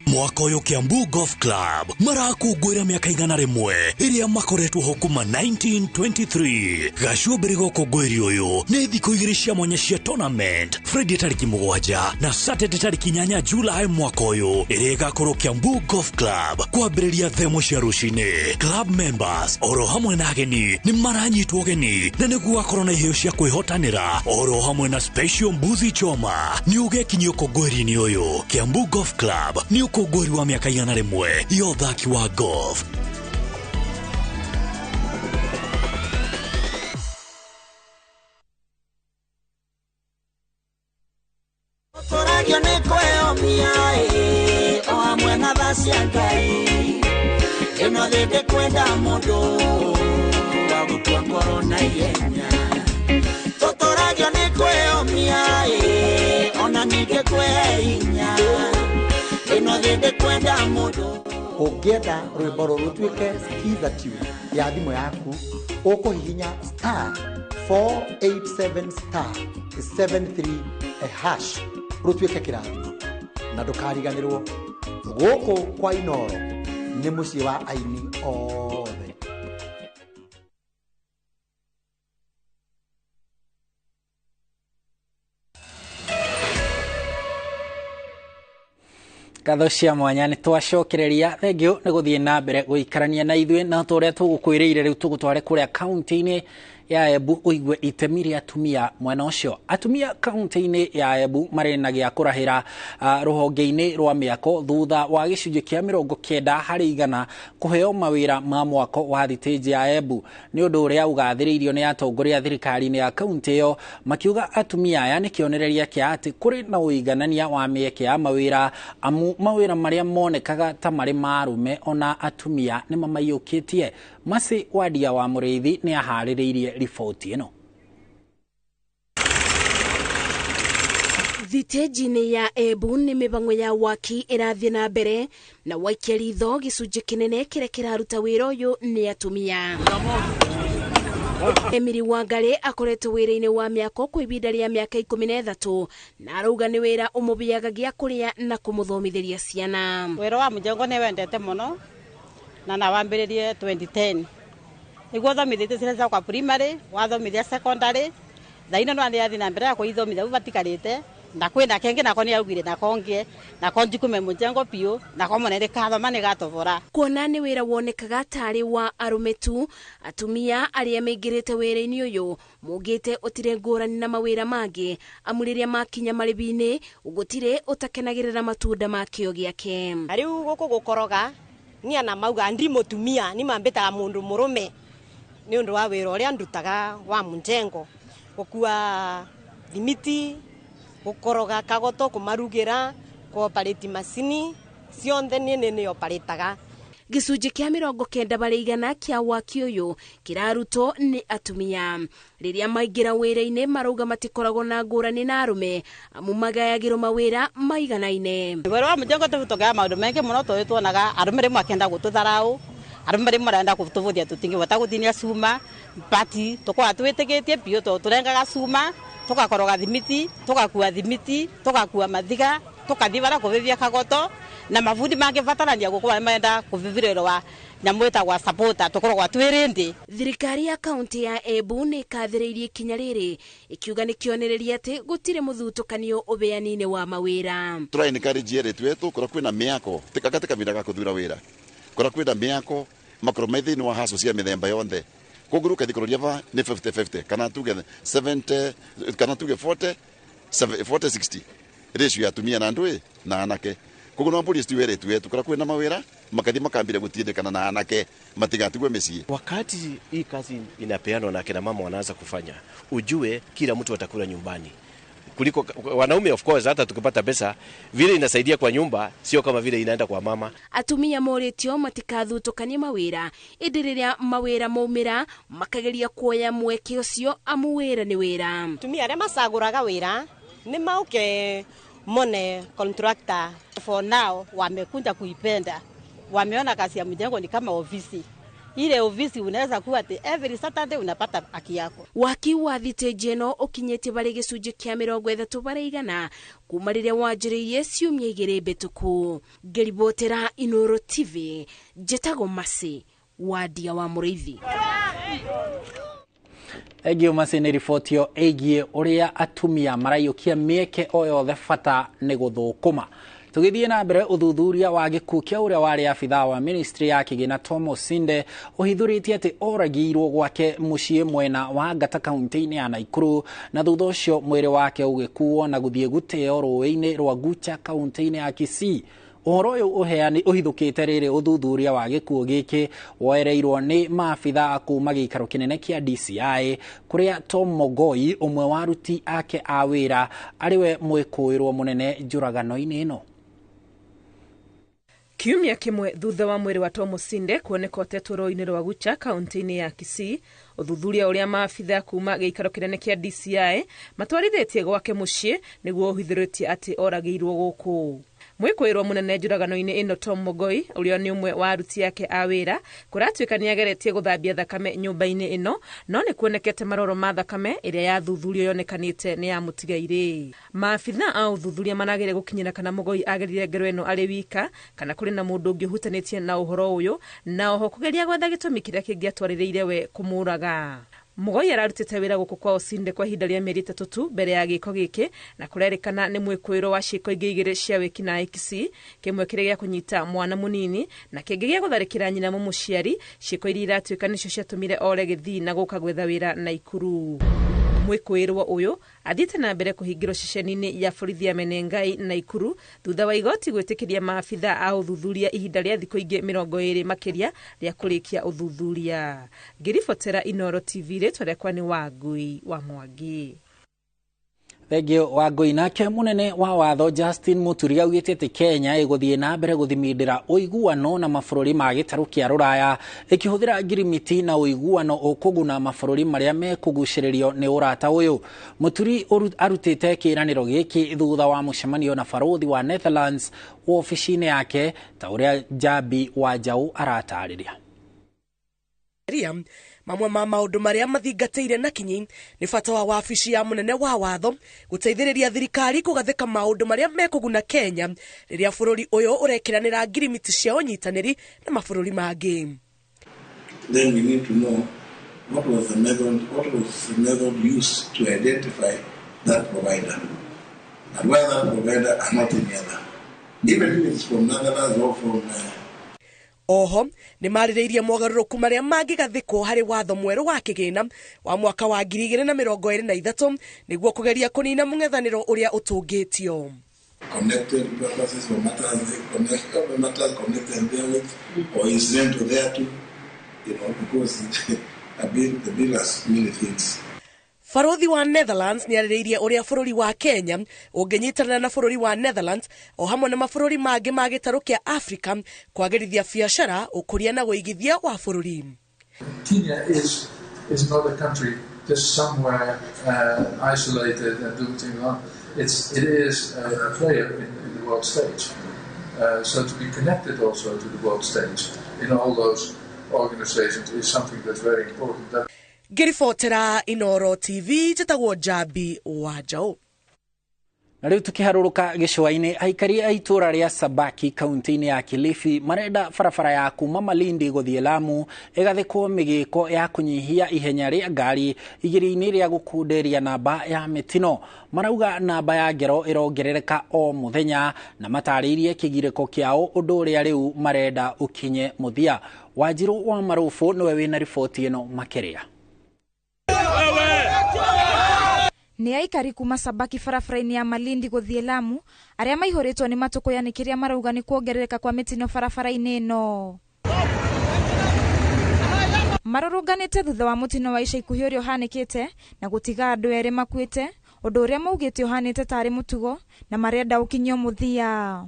Mwaka ũyũ Kiambu Golf Club marakũngũĩra mĩaka 101 ĩrĩa makoretwo ho kuma 1923. Gacũmbĩrĩ ga ũkũngũĩri ũyũ nĩ thikũ 2 cia mwanya cia tournament, Friday tarĩki 7 na Saturday tarĩki 8 July mwaka ũyũ, ĩrĩa ĩgakorwo Kiambu Golf Club kwambĩrĩria thaa 1 cia rũcinĩ. Club members oro hamwe na ageni nĩ maranyitwo ũgeni na nĩguo gakorwo na iheo cia kwĩhotanĩra oro hamwe na special mbuzi choma. Nĩ ũgekinyia ũkũngũĩri-inĩ ũyũ. Kiambu Golf Club nĩ ũkũngũĩri wa mĩaka 101 ya ũthaki wa golf. Tũragio nĩ kwĩyomia o hamwe na tha cia Ngai, ĩno thĩ ndĩkwenda mũndũ wa gũkua ngoro na ihenya. Tũtũragio nĩ kwĩyomia ona ningĩ kwĩhe hinya, ĩno thĩ ndĩkwenda mũndũ. Ũngĩenda rwĩmbo rũrũ rũtuĩke skiza tune ya thimũ yaku, ũkũhihinya star 487 star 73 hash rũtuĩke kĩrathimo. Na ndũkariganĩrwo, gũkũ kwa Inoro nĩ mũciĩ wa aini othe. Ngatho cia mwanya nĩ twacokereria. Thengiũ nĩ gũthiĩ na mbere gũikarania na ithuĩ, na ta ũrĩa tũgũkwĩrĩire rĩu tũgũtware kũrĩa kaunti-inĩ ya Embu ũigue itemi rĩa atumia mwena ũcio. Atumia kaunti-inĩ ya Embu marĩ na gĩa kũrahĩra rũhonge-inĩ rwa mĩako thutha wa gĩcunjĩ kĩa 90 harĩ igana kũheo mawĩra ma mwako wa thitĩnji ya Embu. Nĩ ũndũ ũrĩa ũgathĩrĩirio nĩ atongoria thirikari-inĩ ya kaunti ĩyo, makiuga atumia aya nĩ kĩonereria kĩa atĩ kũrĩ na ũiganania wa mĩeke ya mawĩra, amu mawĩra marĩa monekaga ta marĩ ma arũme ona atumia nĩ mamaiyũkĩtie. Masi Wadia wa Mũrĩithi nĩ aharĩrĩirie riboti ĩno. Thitĩnji-inĩ ya Embu nĩ mĩbango ya waki ĩrathiĩ na mbere, na waikia ritho gĩcunjĩ kĩnene kĩrĩa kĩraruta wĩra ũyũ nĩ atumia. Emily Wangari akoretwo wĩra-inĩ wa mĩako kwa ihinda rĩa mĩaka 13 na arauga nĩ wĩra ũmũheaga gĩa kũrĩa na kũmũthomithĩria ciana. Wĩra wa mũjengo nĩ wendete mũno na nawambĩrĩrie 2010 nĩguo thomithĩtie ciana ciakwa primary, wathomithia secondary, thaa ino no nĩathiĩ na mbere ya kũithomithia u batikarĩte, na kwĩna kengĩ nako nĩaugire nako ngĩe nako njikume mũjengo biũ nako mũnene kathoma nĩgatobora. Kuona nĩ wĩra wonekaga tarĩ wa arũme tu, atumia arĩa maingĩrĩte wĩra-inĩ ũyũ maugĩte ũtirĩ ngũrani na mawĩra mangĩ, amu rĩrĩa makinya marĩbi-inĩ gũtirĩ ũtakenagĩrĩra matunda ma kĩo gĩake. Rĩu gũkũ gũkoroga niĩ na mauga ndi mũtumia ni mambĩtaga mũndũ mũrũme nĩ ũndũ wa wĩra ũrĩa ndutaga wa mũjengo, gũkua thimiti, gũkoroga kagoto, kũmarugĩra, kũoparĩti macini cionthe niĩ nĩ nĩoparĩtaga. Gĩcunjĩ kĩa 90 harĩ igana kĩa waki ũyũ kĩrarutwo nĩ atumia. Rĩrĩa maingĩra wĩra-inĩ marauga matikoragwo na ngũrani na arũme, amu magayagĩrwo mawĩra maiganaine. Wĩra wa mũjengo tũhĩtũkaga maũndũ maingĩ mũno tondũ tuonaga arũme rĩmwe akĩenda gũtũtharaũ, arũme rĩmwe marenda gũtũbũthia tũtingĩhota gũtinia cuma, but tũkoragwo twĩtĩkĩtie biũ tondũ tũrengaga cuma, tũgakoroga thimiti, tũgakua thimiti, tũgakua mathiga, tũkathiĩ bara kũvĩvia kagoto, na mabundi mangĩbatarania gũkũ marĩa marenda kũvĩvĩrĩrwo wa nyamũ ĩtagwa sapota tũkoragwo twĩ rĩndĩ. Thirikari ya kaunti ya Embu nĩ ĩkathĩrĩirie ikinya rĩrĩ ĩkiuga nĩ kĩonereria atĩ gũtirĩ mũthutũkanio ũbeani-inĩ wa mawĩra. Tũra encourage erĩtu etũ kũrĩa kwĩna mĩako gatagatĩ ga gũthura wĩra, kũrĩa kwĩna mĩako makorwo me thĩinĩ wa haco cia mĩthemba yonthe. Koguo ũkathi kũroria va nĩ 50-50 kana tuge 70 kana tuge 40 40-60 ratio ya atumia na andũ na anake. Koguo no mbũri citu erĩtu etu kũrĩa kwĩna mawĩra makathi makambire gũtindĩkana na anake matigatigwe mĩciĩ. Wakati hii kazi inapeanwa na kina mama wanaanza kufanya, ujue kila mtu atakula nyumbani. kuliko wanaume. Of course, hata tukipata pesa vile inasaidia kwa nyumba, sio kama vile inaenda kwa mama. Atumia moritio matikathutũkanie mawĩra, ĩndĩ rĩrĩa mawĩra maumĩra makageria kuoya mweke ũcio amu wĩra nĩ wĩra. Atumia arĩa macagũraga wĩra nĩ mauke mone contractor. For now wamekuja kuipenda, wameona kazi ya mjengo ni kama ofisi. Ile ofisi unaweza kuwa ati every Saturday unapata haki yako. Waki wa thitĩnji ĩno ũkinyĩtie barĩ gĩcunjĩ kĩa 30% kuma rĩrĩa wanjĩrĩirie ciumia 2 mbĩtũku. Ngĩribotera Inooro TV, njĩtagwo Mercy Wandia wa Mũrĩithi. Thengiũ Mercy nĩ riboti ĩyo ĩgiĩ ũrĩa atumia maraiyũkia mĩeke o yothe bata nĩ gũthũkũma. Tũgĩthiĩ na mbere, ũthuthuria wa gĩkuũ kĩa ũrĩa warĩ abithaa wa ministry ya kĩgĩna Tom Osinde ũhithũrĩtie atĩ oragĩirwo gwake mũciĩ mwena wa Ngata kaunti-inĩ ya Naikuru, na thutha ũcio mwĩrĩ wake ũgĩkuo na gũthiĩ gũteo rũĩ-inĩ rwa Gucha kaunti-inĩ ya Kisii. Ũhoro ũyũ ũhithũkĩte rĩrĩ ũthuthuria wa gĩkuũ gĩkĩ woereirwo nĩ maabithaa kuma gĩikaro kĩnene kĩa DCI kũrĩa Tom Mogoi ũmwe wa aruti ake a wĩra arĩwe mwĩkũĩrwo mũnene njũragano-inĩ ĩno. Kiumia kĩmwe thutha wa mwĩrĩ wa Tom Osinde kuoneka ũtetwo rũĩ-inĩ rwa Gucha kaunti-inĩ ya Kisii, ũthuthuria ũrĩa maabithaa kuma gĩikaro kĩnene kĩa DCI matwarithĩtie gwake mũciĩ nĩguo ũhithũrĩtie atĩ oragĩirwo gũkũ. Mwĩkũĩrwo mũnene njũragano-inĩ ĩno Tom Mogoi ũrĩa nĩ ũmwe wa aruti ake a wĩra kũratuĩka nĩageretie gũthambia thakame nyũmba-inĩ ĩno, no nĩ kuonekete maroro ma thakame ĩrĩa yathuthurio yonekanĩte nĩ ya mũtigairĩ. Maabithaa a ũthuthuria marageria gũkinyĩra kana Mogoi agerire ngero ĩno arĩ wika kana kũrĩ na mũndũ ũngĩ ũhutanĩtie na ũhoro ũyũ, na oho kũgeria gwetha gĩtũmi kĩrĩa kĩngĩatwarĩrĩire we kũmũraga. Mogoi ararutĩte wĩra gũkũ kwa Osinde kwa ihinda rĩa mĩeri 3 tu mbere ya gĩko gĩkĩ, na kũrerĩkana nĩ mwĩkũĩrwo wa ciĩko ingĩ 2 cia wĩkinaĩ Kisii, kĩmwe kĩrĩ gĩa kũnyita mwana mũnini na kĩngĩ gĩa gũtharĩkĩra nyina mũmũciari, ciĩko iria iratuĩka nĩcio ciatũmire ore gĩthii na gũka gwetha wĩra Naikuru. Mwĩkũĩrwo ũyũ athiĩte na mbere kũhingĩrwo ceceni-inĩ ya borithi ya Menengai Naikuru thutha wa igoti gwĩtĩkĩria maabithaa a ũthuthuria ihinda rĩa thikũ ingĩ 20 makĩria rĩa kũrĩkia ũthuthuria. Ngĩribotera Inooro TV, rĩtwa rĩakwa nĩ Wangui wa Mwangi. Thengiũ Wangui. Nake mũnene wa watho Justin Muturi augĩte atĩ Kenya ĩgũthiĩ na mbere gũthimindĩra ũiguano na mabũrũri ma gĩtarũ kĩa rũraya ĩkĩhũthĩra ngirimiti na ũiguano ũkũguna mabũrũri marĩa mekũgucĩrĩrio nĩ ũrata ũyũ. Muturi arutĩte kĩĩranĩro gĩkĩ thutha wa mũcemanio na barũthi wa Netherlands wobici-inĩ yake, ta ũrĩa Njambi wa Njaũ aratarĩria. Mamwe ma maũndũ marĩa mathingatĩire na kinyi nĩ bata wa wabici ya mũnene wa watho gũteithĩrĩria thirikari kũgathĩka maũndũ marĩa mekũguna Kenya rĩrĩa bũrũri ũyũ ũrekĩranĩra ngirimiti cia ũnyitanĩri na mabũrũri mangĩ. Then we need to know what was the method used to identify that provider and why that provider and not any other, even if it's from Netherlands or from Oho nĩ marĩrĩirie mogarũrũku marĩa mangĩgathĩkwo harĩ watho mwerũ wa kĩgĩna wa mwaka wa 2023 nĩguo kũgeria kũnina mũng'ethanĩro ũrĩa ũtũngĩtio. Connected purposes or matters matters connected therewith or incidental thereto, you know, because the bill has many things. Barothi wa Netherlands nĩ arĩrĩirie ũrĩa bũrũri wa Kenya ũngĩnyitanĩra na bũrũri wa Netherlands o hamwe na mabũrũri mangĩ ma gĩtarũ kĩa Afrika kwagĩrithia biacara, ũkũria na ũigithia wa bũrũri. Kenya is not a country just somewhere isolated and doing things wrong. It is a player in the world stage. So to be connected also to the world stage in all those organizations is something that's very important. Ngĩribotera Inooro TV, njĩtagwo Njambi wa Njaũ. Na rĩu tũkĩharũrũka gĩcũa-inĩ, aikari a itũũra rĩa Sabaki kaunti-inĩ ya Kilifi marenda barabara ya kuma Malindi gũthiĩ Lamu ĩgathĩkwo mĩgĩko ya kũnyihia ihenya rĩa ngari igerio-inĩ rĩa gũkunderia namba ya mĩtino. Marauga namba ya ngero ĩrongerereka o mũthenya na matarĩirie kĩgirĩko kĩao ũndũ ũrĩa rĩu marenda ũkinye mũthia. Wanjirũ wa Marũbũ nĩwe wĩna riboti ĩno makĩria. Nĩ aikari kuma Sabaki barabara-inĩ ya Malindi gũthiĩ Lamu arĩa maihũrĩtwo nĩ matũkũya nĩ kĩrĩa marauga nĩ kuongerereka kwa mĩtino barabara-inĩ ĩno. Marũrũnganĩte thutha wa mũtino wa ica ikuhĩ ũrĩa ũhanĩkĩte na gũtiga andũ erĩ makuĩte, Ũndũ ũrĩa maugĩte ũhanĩte tarĩ mũtugo na marenda ũkinyio mũthia.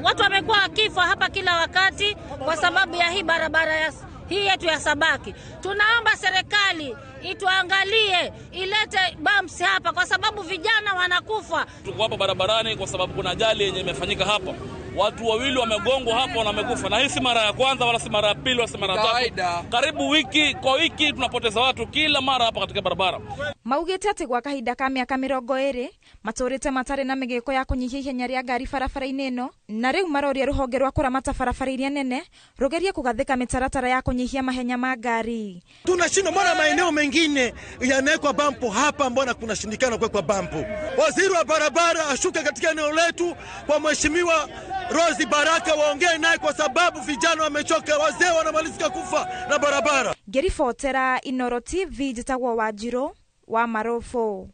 Watu wamekuwa wakifa hapa kila wakati kwa sababu ya hii barabara hii yetu ya Sabaki. Tunaomba serikali ituangalie, ilete bumps hapa kwa sababu vijana wanakufa. Tuko hapa barabarani kwa sababu kuna ajali yenye imefanyika hapa. Watu wawili wamegongwa hapo na wamekufa, na hii si mara ya kwanza wala si mara ya pili wala si mara ya tatu. Karibu wiki kwa wiki tunapoteza watu kila mara hapa katika barabara. Maugĩte atĩ gwa kahinda ka mĩaka 20 matũrĩte matarĩ na mĩgĩko ya kũnyihia ihenya rĩa ngari barabara-inĩ ĩno, na rĩu maroria rũhonge rwa kũramata barabara iria nene rũgerie kũgathĩka mĩtaratara ya kũnyihia mahenya ma ngari. Tunashindwa, mbona maeneo mengine yanawekwa bampu, hapa mbona kunashindikana kuwekwa bampu? Waziri wa barabara ashuke katika eneo letu kwa Mheshimiwa Rose Baraka, waongee naye kwa sababu vijana wamechoka, wazee wanamalizika kufa na barabara. Ngĩribotera Inoro TV njĩtagwo Wanjirũ wa Marufu.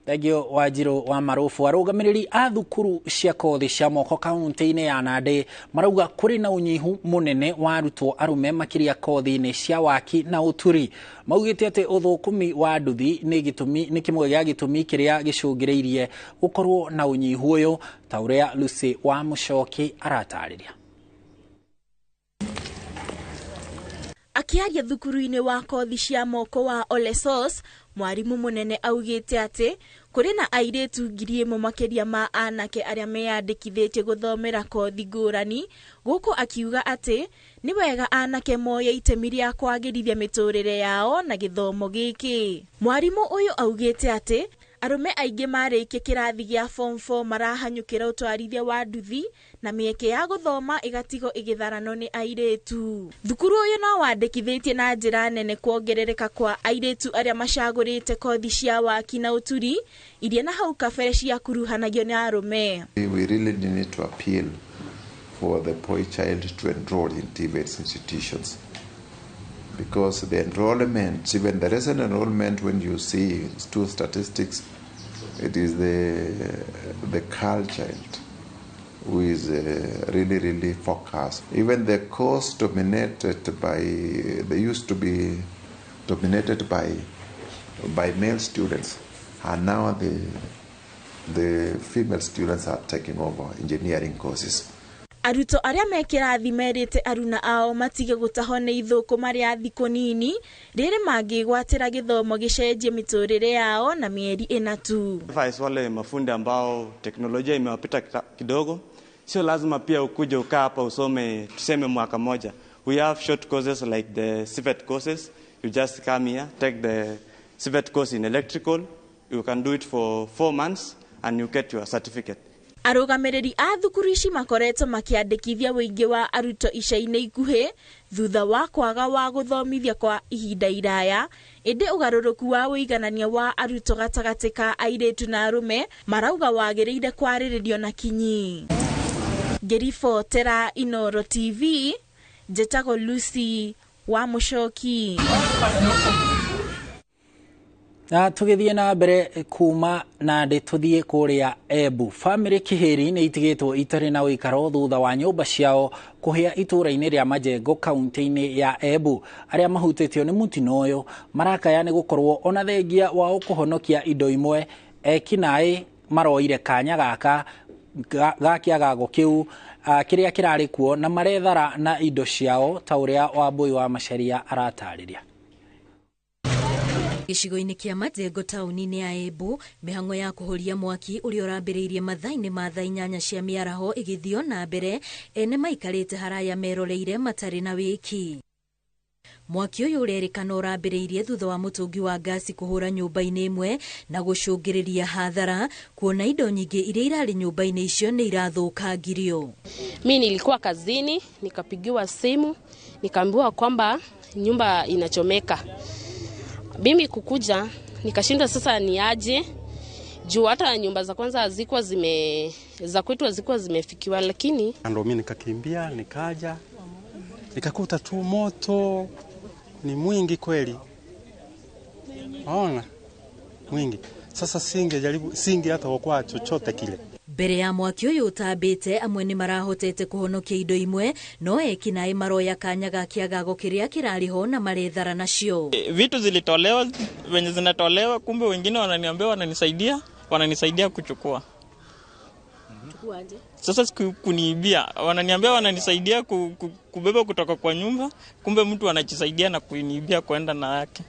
Thengio Wanjirũ wa Marufu. Arũgamĩrĩri a thukuru cia kothi cia moko kaunti-inĩ ya Nandĩ marauga kũrĩ na ũnyihu mũnene wa arutwo arũme makĩria kothi-inĩ cia waki na ũturi. Maugĩte atĩ ũthũkũmi wa nduthi nĩ kĩmwe gĩa gĩtũmi kĩrĩa gĩcũngĩrĩirie gũkorwo na ũnyihu ũyũ, ta ũrĩa Lucy wa Mũcoki aratarĩria. Akĩaria thukuru-inĩ wa kothi cia moko wa Olesos, mwarimu mũnene augĩte atĩ kũrĩ na airĩtu 1,000 makĩria ma anake arĩa meyandĩkithĩtie gũthomera kothi ngũrani, gũkũ akiuga atĩ nĩ wega anake moye itemi rĩa kwagĩrithia mĩtũrĩre yao na gĩthomo gĩkĩ. Mwarimu ũyũ augĩte atĩ arũme aingĩ marĩkia kĩrathi gĩa form 4 marahanyũkĩra ũtwarithia wa nduthi na mĩeke ya gũthoma ĩgatigwo ĩgĩtharanwo nĩ airĩtu. Thukuru ũyũ no wandĩkithĩtie na njĩra nene kuongerereka kwa airĩtu arĩa macagũrĩte kothi cia waki na ũturi iria na hau kabere ciakuruhanagio nĩ arũme. We really need to appeal for the boy child to enroll in TVET institutions, because the enrollment, even the recent enrollment, when you see two statistics, it is the girl child who is really, really focused. Even the course dominated by, they used to be dominated by male students, and now the female students are taking over engineering courses. Arutwo arĩa me kĩrathi merĩte aruna ao matige gũtahwo nĩ ithũkũ marĩ a thikũ nini rĩrĩ mangĩgwatĩra gĩthomo gĩcenjie mĩtũrĩre yao na mĩeri ĩna tu. Wale mafundi ambao teknolojia imewapita kidogo, sio lazima pia ukuje ukaa hapa usome tuseme mwaka moja. We have short courses like the CVET courses. You just come here, take the CVET course in electrical. You can do it for 4 months and you get your certificate. Arũgamĩrĩri a thukuru ici makoretwo makĩandĩkithia ũingĩ wa arutwo ica-inĩ ikuhĩ thutha wa kwaga wa gũthomithia kwa ihinda iraya, ĩndĩ ũgarũrũku wa ũiganania wa arutwo gatagatĩ ka airĩtu na arũme marauga wagĩrĩire kwarĩrĩrio na kinyi. Ngĩribotera Inoro TV, njĩtagwo Lucy wa Mũcoki. Na tũgĩthiĩ na mbere kuma Nandĩ tũthiĩ kũrĩa Embu. Bamĩrĩ Kĩhĩri nĩ itigĩtwo itarĩ na ũikaro thutha wa nyũmba ciao kũhĩa itũũra-inĩ rĩa Majengo kaunti-inĩ ya Embu. Arĩa mahutĩtio nĩ mũtino ũyũ marakaya nĩ gũkorwo ona thengia wao kũhonokia indo imwe, ekinaĩ maroire kanya gaka ga kĩagago kĩu kĩrĩa kĩrarĩ kuo na marethara na indo ciao, ta ũrĩa Wambui wa Macharia aratarĩria. Gĩcigo-inĩ kĩa Majengo taũni-inĩ ya Embu, mĩhang'o ya kũhoria mwaki ũrĩa ũrambĩrĩirie mathaa-inĩ ma thaa 8 cia mĩaraho ĩgĩthio na mbere, ene maikarĩte haraya meroreire matarĩ na wĩki. Mwaki ũyũ ũrerĩkana ũrambĩrĩirie thutha wa mũtũngi wa ngasi kũhũra nyũmba-inĩ ĩmwe na gũcũngĩrĩria hathara, kuona indo nyingĩ iria irarĩ nyũmba-inĩ icio nĩ irathũkangirio. Mimi nilikuwa kazini, nikapigiwa simu, nikaambiwa kwamba nyumba inachomeka. Mimi kukuja nikashinda sasa ni aje, juu hata nyumba za kwanza zilikuwa za kwetu zilikuwa zimefikiwa, lakini ndio mimi nikakimbia nikaja nikakuta tu moto ni mwingi kweli, ona mwingi. Sasa singejaribu, singe hata kwa chochote kile. Mbere ya mwaki ũyũ ũtambĩte, amwe nĩ marahotete kũhonokia indo imwe, no ekinaĩ maroya kanya ga kĩagago kĩrĩa kĩrarĩ ho na marethara nacio. Vitu zilitolewa wenye zinatolewa, kumbe wengine wananiambia wananisaidia kuchukua. Sasa kuniibia, wananiambia wananisaidia kubeba kutoka kwa nyumba, kumbe mtu anajisaidia na kuniibia kwenda na yake.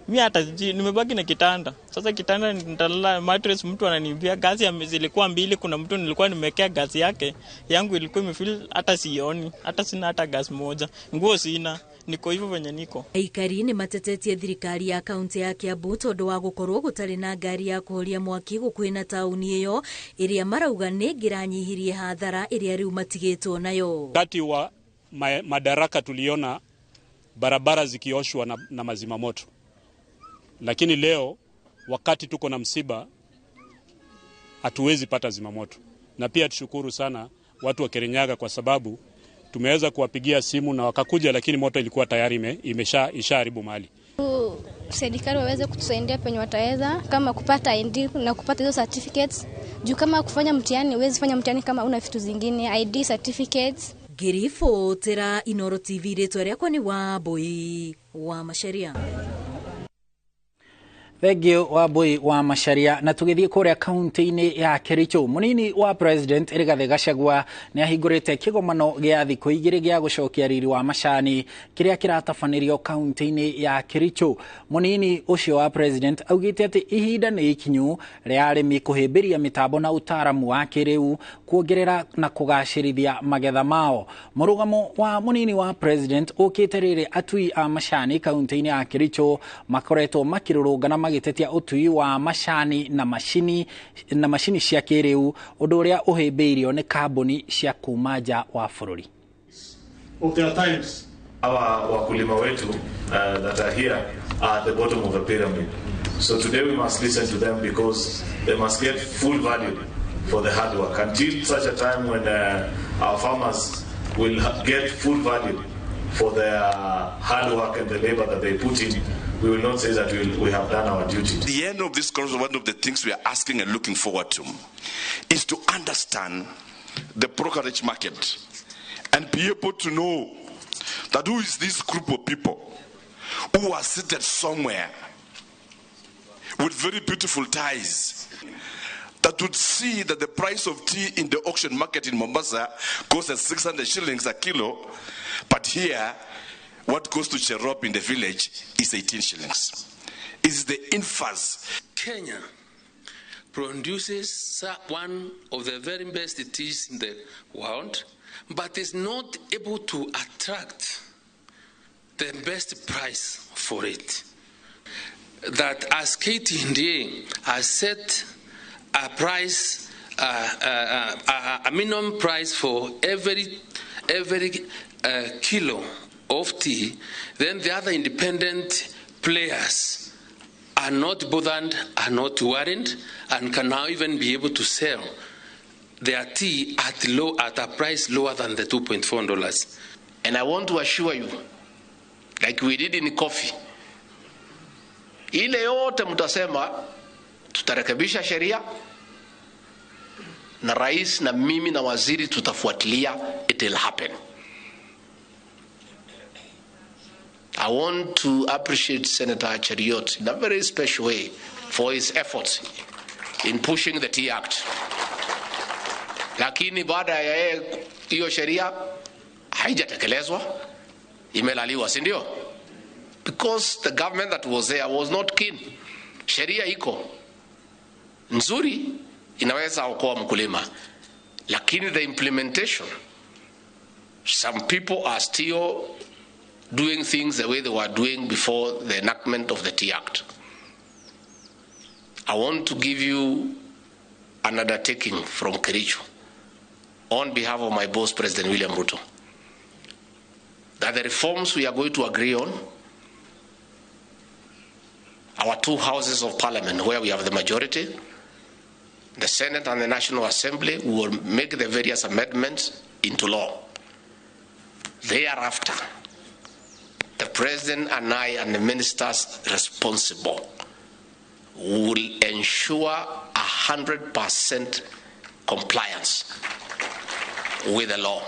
Mimi hata nimebaki na kitanda. Sasa kitanda nitalala mattress, mtu ananiibia. Gasi zilikuwa mbili, kuna mtu nilikuwa nimekea gasi yake, yangu ilikuwa imefill, hata sioni, hata sina hata gas moja. Nguo sina, niko hivyo venye niko. Aikari nĩ matetetie thirikari ya kaunti ya Kiambu tondũ wa gũkorwo gũtarĩ na ngari ya kũhoria mwaki gũkuhĩ na taũni ĩyo, ĩrĩa marauga nĩ ĩngĩranyihirie hathara ĩrĩa rĩu matigĩtwo nayo. Wakati wa madaraka tuliona barabara zikioshwa na mazima moto. Lakini leo wakati tuko na msiba hatuwezi pata zimamoto. Na pia tushukuru sana watu wa Kirinyaga kwa sababu tumeweza kuwapigia simu na wakakuja, lakini moto ilikuwa tayari imeshaharibu mali. Serikali waweze kutusaidia penye wataweza, kama kupata ID na kupata hizo certificates. Juu kama kufanya mtihani, huwezi fanya mtihani kama una vitu zingine, ID certificates. Ngĩribotera Inooro TV, rĩtwa rĩakwa nĩ Wambui wa Macharia. Thengiũ Wambui wa Macharia. Na tũgĩthiĩ kũrĩa kaunti-inĩ ya Kericho, mũnini wa President Rigathĩ Gachagua nĩ ahingũrĩte kĩgomano gĩa thikũ igĩrĩ gĩa gũcokia riri wa macani kĩrĩa kĩratabanĩrio kaunti-inĩ ya Kericho. Mũnini ũcio wa President augĩte atĩ ihinda nĩ ikinyu rĩa arĩmi kũhĩmbĩria mĩtambo na ũtaaramu wa kĩrĩu kuongerera na kũgacĩrithia magetha mao. Mũrũgamo wa mũnini wa President ũkĩte rĩrĩ atui a macani kaunti-inĩ ya Kericho makoretwo makĩrũrũngana magĩtetia ũtui wa macani na macini cia kĩrĩu, ũndũ ũrĩa ũhĩmbĩirio nĩ kambuni cia kuma nja wa bũrũri. Of their times. Our wakulima wetu that are here are at the bottom of the pyramid. So today we must listen to them because they must get full value for the hard work until such a time when our farmers will get full value for their hard work and the labor that they put in. We will not say that we have done our duty. The end of this course, one of the things we are asking and looking forward to is to understand the brokerage market and be able to know that who is this group of people who are seated somewhere with very beautiful ties that would see that the price of tea in the auction market in Mombasa goes at 600 shillings a kilo, but here what goes to Cherop in the village is 18 shillings. It's the inverse. Kenya produces one of the very best teas in the world, but is not able to attract the best price for it. That as KTDA has set a price, a minimum price for every kilo of tea, then the other independent players are not bothered, are not worried, and can now even be able to sell their tea at a price lower than the $2.4. And I want to assure you, like we did in coffee, ile yote mtasema tutarekebisha sheria na rais na mimi na waziri tutafuatilia, it will happen. I want to appreciate Senator Cheriot in a very special way for his efforts in pushing the Tea Act. Lakini baada ya hiyo sheria haijatekelezwa, imelaliwa, si ndio? Because the government that was there was not keen. Sheria iko nzuri, inaweza okoa mkulima, lakini the implementation, some people are still doing things the way they were doing before the enactment of the Tea Act. I want to give you an undertaking from Kericho on behalf of my boss, President William Ruto, that the reforms we are going to agree on, our two houses of parliament where we have the majority, the Senate and the National Assembly, will make the various amendments into law. Thereafter, the President and I and the ministers responsible will ensure 100% compliance with the law.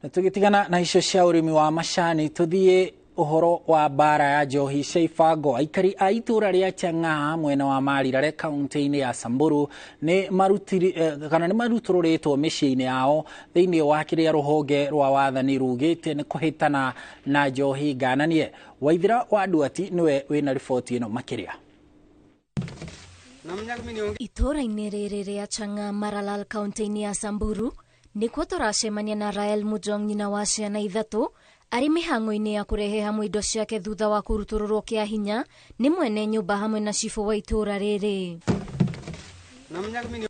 Na tũgĩtigana na icio cia ũrĩmi wa macani, tũthiĩ ũhoro wa mbara ya njohi cia ibango. Aikari a itũra rĩa Chang'aa mwena wa Marirare kaunti-inĩ ya Samburu nĩ marutũrũrĩtwo mĩciĩ-inĩ yao thĩinĩ wa kĩrĩa rũhonge rwa wathani rugĩte nĩ kũhĩtana na njohi ngananie. Waithira wa Nduati nĩwe wĩna riboti ĩno makĩria. Itũra-inĩ rĩrĩ rĩa Chang'aa Maralal kaunti-inĩ ya Samburu nĩkuo tũracemania na Rael Mujong, nyina wa ciana ithatũ, arĩ mĩhang'o-inĩ ya kũrehe hamwe indo ciake thutha wa kũrutũrũrwo kĩa hinya nĩ mwene nyũmba hamwe na cibũ wa itũra rĩrĩ.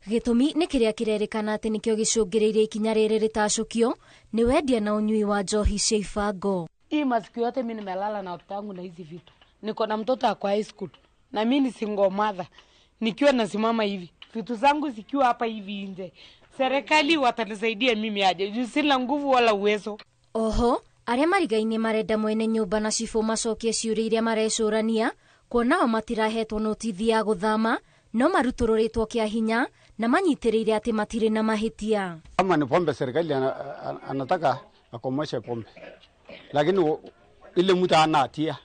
Gĩtũmi nĩ kĩrĩa kĩrerĩkana atĩ nĩkĩo gĩcũngĩrĩirie ikinya rĩrĩ rĩtacũkio nĩ wendia na ũnyui wa njohi cia ibango. Hii masiku yote mimi nimelala na watoto wangu na hizi vitu. Niko na mtoto ako high school na mimi ni single mother. Nikiwa nasimama hivi, vitu zangu zikiwa hapa hivi nje. Serikali watanisaidia mimi aje? Juu sina nguvu wala uwezo. Oho, arĩa marigaine marenda mwene nyũmba na cibũ macokie ciũria iria marecũrania kuona o matirahetwo notithi ya gũthama no marutũrũrĩtwo kĩa hinya na manyitĩrĩire atĩ matirĩ na mahĩtia. Kama ni pombe, serikali anataka akomeshe pombe, lakini ile mtu hana hatia,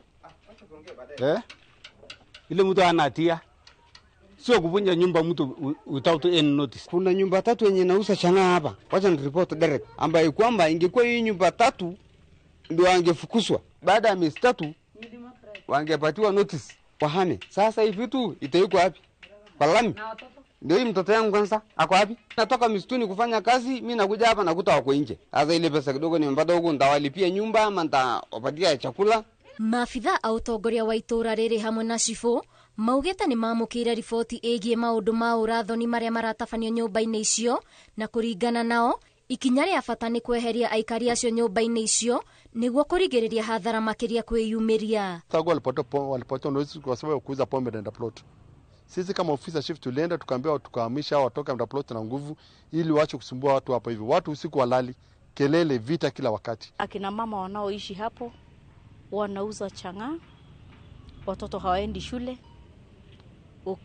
ile mtu hana hatia sio kuvunja nyumba mtu without any notice. Kuna nyumba tatu yenye nauza chang'aa hapa, wacha ni report direct, ambaye kwamba ingekuwa hii nyumba tatu ndio angefukuzwa baada ya miezi tatu, wangepatiwa notice wahame. Sasa hivi vitu itaiko wapi? Kwa lami. Ndio hii mtoto yangu kwanza ako wapi? Natoka msituni kufanya kazi, mimi nakuja hapa nakuta wako nje. Sasa ile pesa kidogo nimepata huko, nitawalipia nyumba ama nitawapatia chakula. Maabitha a ũtongoria wa itũra rĩrĩ hamwe na cibũ maugĩte nĩ mamũkĩire riboti ĩgiĩ maũndũ ma ũrathoni marĩa maratabanio nyũmba-inĩ icio, na kũringana nao ikinya rĩa bata nĩ kweheria aikari acio nyũmba-inĩ icio nĩguo kũrigĩrĩria hathara makĩria kwĩyumĩria. Tangu walipata notice kwa sababu ya kuuza pombe na plot. Sisi kama ofisa chief tulienda tukaambiwa tukahamisha watoka na plot na nguvu ili waache kusumbua watu hapa hivi. Watu usiku walali, kelele, vita kila wakati. Akina mama wanaoishi hapo wanauza chang'aa, watoto hawaendi shule,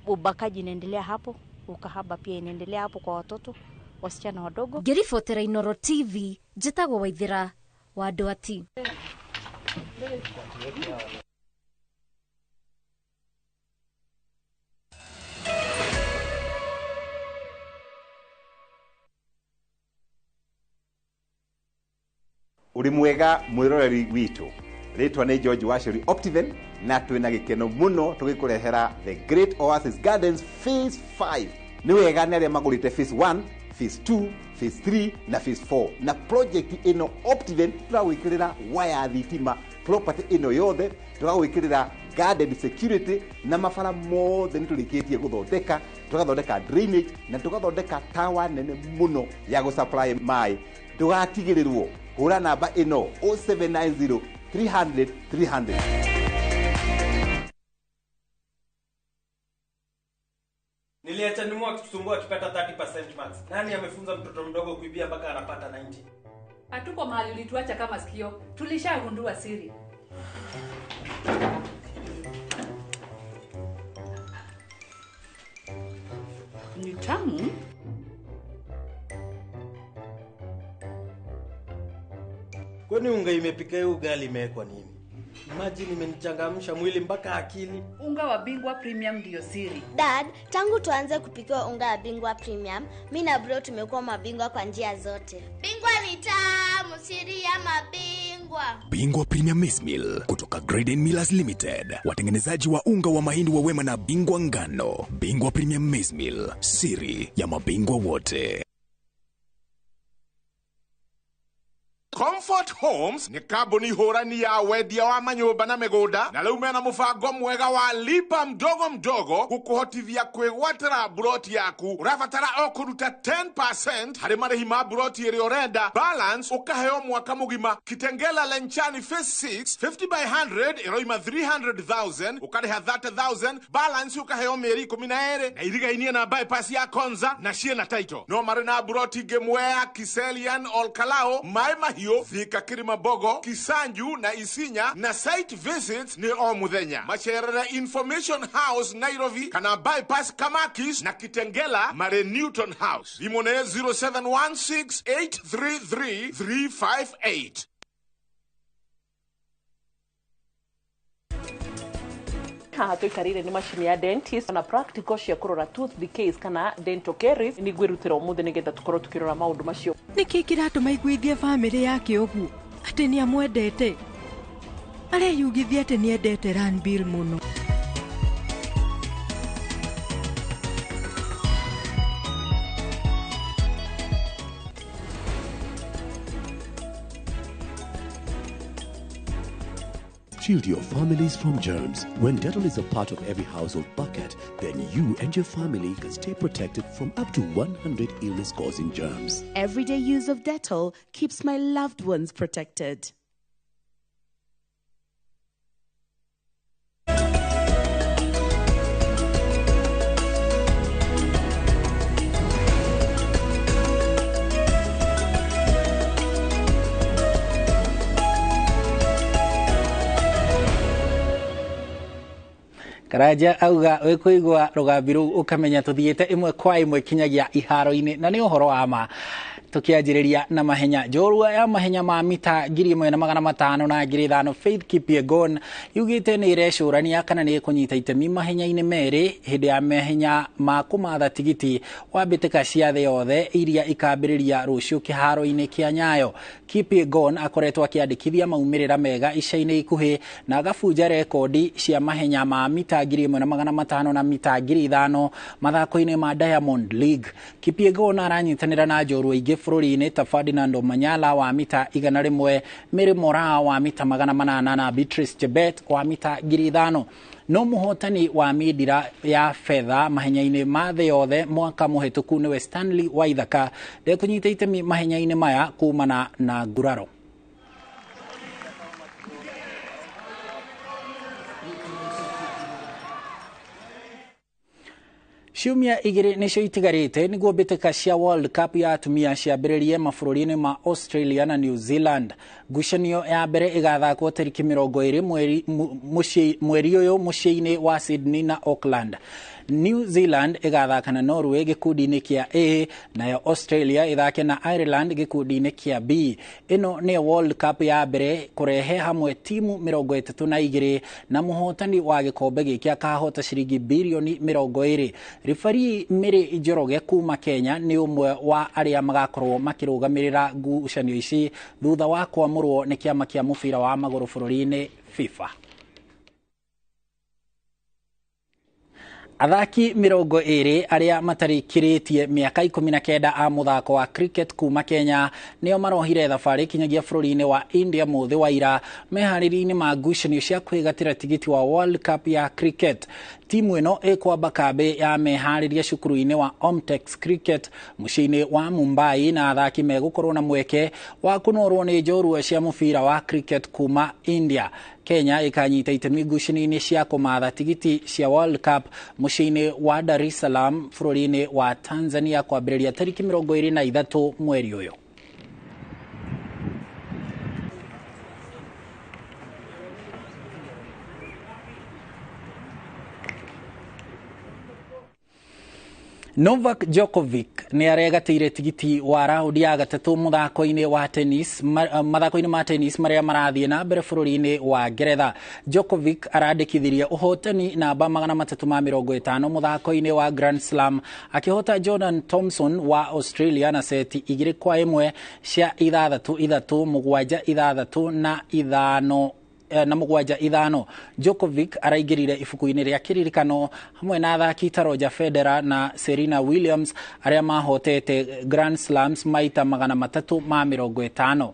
ubakaji inaendelea hapo, ukahaba pia inaendelea hapo kwa watoto wasichana wadogo. Ngĩribotera Inooro TV, njĩtagwo Waithira wa Nduati. Uri mwega mwiroreri witũ. Rĩtwa nĩ George Wacheri Optiven na twĩna gĩkeno mũno tũgĩkũrehera The Great Oasis Gardens Phase 5. Nĩ wega nĩ arĩa magũrĩte Phase 1, Phase 2, Phase 3 na Phase 4. Na project ĩno Optiven tũragwĩkĩrĩra waya thitima property ĩno yothe, tũragwĩkĩrĩra garden security na mabara mothe nĩ tũrĩkĩtie gũthondeka, tũgathondeka drainage na tũgathondeka tower nene mũno ya gũsupply maĩ. Ndũgatigĩrĩrwo, hũra namba ĩno 0790 300 300. Niliacha nimu akitusumbua akipata 30% max. Nani amefunza mtoto mdogo kuibia mpaka anapata 90? Hatuko mahali ulituacha kama sikio. Tulishagundua siri. Ni tamu. Kwani unga imepika hiyo ugali imewekwa nini? Imagine imenichangamsha mwili mpaka akili. Unga wa Bingwa Premium ndio siri. Dad, tangu tuanze kupika unga wa Bingwa Premium, mimi na bro tumekuwa mabingwa kwa njia zote. Bingwa ni tamu, siri ya mabingwa. Bingwa Premium Maize Meal kutoka Graden Millers Limited, watengenezaji wa unga wa mahindi wa Wema na Bingwa Ngano. Bingwa Premium Maize Meal, siri ya mabingwa wote. Comfort Homes ni kambuni hũrani ya wendia wa manyũmba na mĩgũnda na rĩu mena mũbango mwega wa lipa mdogo mdogo gũkũhotithia kwĩgwatĩra buroti yaku. Ũrabatara o kũruta 10% harĩ marĩhi ma buroti ĩrĩa ũrenda, balance ũkaheo mwaka mũgima. Kitengela Lenchani Phase 6 50 by 100 ĩroima 300,000 ũkarĩha 30,000, balance ũkaheo mĩeri 12 na irigainie na bypass ya Konza na ciĩna title. No marĩ na buroti ingĩ Mwea, Kiselian, Olkalao, Maĩ Mahiũ Gikuyu, Thika, Kirimambogo, Kisanju na Isinya, na site visits nĩ o mũthenya. Macerere Information House Nairobi kana Bypass Kamakis na Kitengela marĩ Newton House. Thimũ nĩ 0716833358. Haha tũikarĩire nĩ macini ya dentist na practical cia kũrora tooth decays kana dental caries. Nĩ ngwĩrutĩra ũmũthĩ nĩgetha tũkorwo tũkĩrora maũndũ macio. Nĩkĩ kĩratũma iguithie bamĩrĩ yake ũguo atĩ nĩ amwendete? Areyugithia atĩ nĩendete Ranbir mũno. Shield your families from germs. When Dettol is a part of every household bucket, then you and your family can stay protected from up to 100 illness-causing germs. Everyday use of Dettol keeps my loved ones protected. Karanja auga wikuigua rugambi ruu ukamenya tuthiite imwe kwa imwe kinyagia iharo-ini, na ni uhoro wa ma. Tukianjĩrĩria na mahenya, njorua ya mahenya ma mita 1500 na 5000 Faith Kipyegon yugĩte nĩ ĩrecũrania kana nĩ ĩkũnyita itemi mahenya-inĩ merĩ hĩndĩ ya mahenya ma kũmatha tigiti wa mbĩtĩka cia thĩ yothe iria ikambĩrĩria rũciũ kĩharo-inĩ kĩa Nyayo. Kipyegon akoretwo akĩandĩkithia maumĩrĩra mega ica-inĩ ikuhĩ na agabunja rekondi cia mahenya ma mita 1500 na mita 5000 mathako-inĩ ma Diamond League. Kipyegon aranyitanĩra na njorua ingĩ bũrũri-inĩ ta Ferdinand Omanyala wa mita 100, Mary Moraa wa mita 800 na Beatrice Chebet wa mita 5000. No mũhotani wa mindira ya fedha mahenya-inĩ ma thĩ yothe mwaka mũhĩtũku nĩwe Stanley Waithaka ndekũnyita itemi mahenya-inĩ maya kumana na nguraro. Ciumia igĩrĩ nĩcio itigarĩte nĩguo mbĩtĩka cia World Cup ya atumia ciambĩrĩrie mabũrũri-inĩ ma Australia na New Zealand. Ngucanio ya mbere ĩgathakwo tarĩki 20 mweri ũyũ mũciĩ-inĩ wa Sydney na Auckland. New Zealand ĩgathaka na Norway gĩkundi-inĩ kĩa A, nayo Australia ĩthake na Ireland gĩkundi-inĩ kĩa B. Ĩno nĩyo World Cup ya mbere kũrehe hamwe timu 32 na mũhotani wa gĩkombe gĩkĩ akahota ciringi birioni 20. Ribari Mary Njoroge kuma Kenya nĩ ũmwe wa arĩa magakorwo makĩrũgamĩrĩra ngucanio ici thutha wa kwamũrwo nĩ kĩama kĩa mũbira wa magũrũ bũrũri-inĩ FIFA. Athaki 20 arĩa matarĩkĩrĩtie mĩaka 19 a mũthako wa cricket kuma Kenya nĩo marohire thabarĩ kinyagia bũrũri-inĩ wa India mũthĩ wa ira meharĩria-inĩ ma ngucanio cia kwĩgatĩra tigiti wa World Cup ya cricket. Timu ĩno ĩkwamba kambĩ ya meharĩria cukuru-inĩ wa Omtex Cricket mũciĩ-inĩ wa Mumbai, na athaki megũkorwo na mweke wa kũnorwo nĩ njorua cia mũbira wa cricket kuma India. Kenya ĩkanyita itemi ngucanio-inĩ cia kũmatha tigiti cia World Cup mũciĩ-inĩ wa Dar es Salaam bũrũri-inĩ wa Tanzania kwambĩrĩria tarĩki 23 mweri ũyũ. Novak Djokovic nĩ aregatĩire tigiti wa raundi ya gatatũ mũthako-inĩ wa tennis mathako-inĩ ma tennis marĩa marathiĩ na mbere bũrũri-inĩ wa Ngeretha. Djokovic arandĩkithirie ũhotani namba 350 mũthako-inĩ wa Grand Slam akĩhota Jordan Thompson wa Australia na seti 2-1 cia 6-3, 7-6 na 5 na 7-5. Djokovic araingĩrire ibuku-inĩ rĩa kĩririkano hamwe na athaki ta Roger Federer na Serena Williams arĩa mahotete Grand Slams maita 350.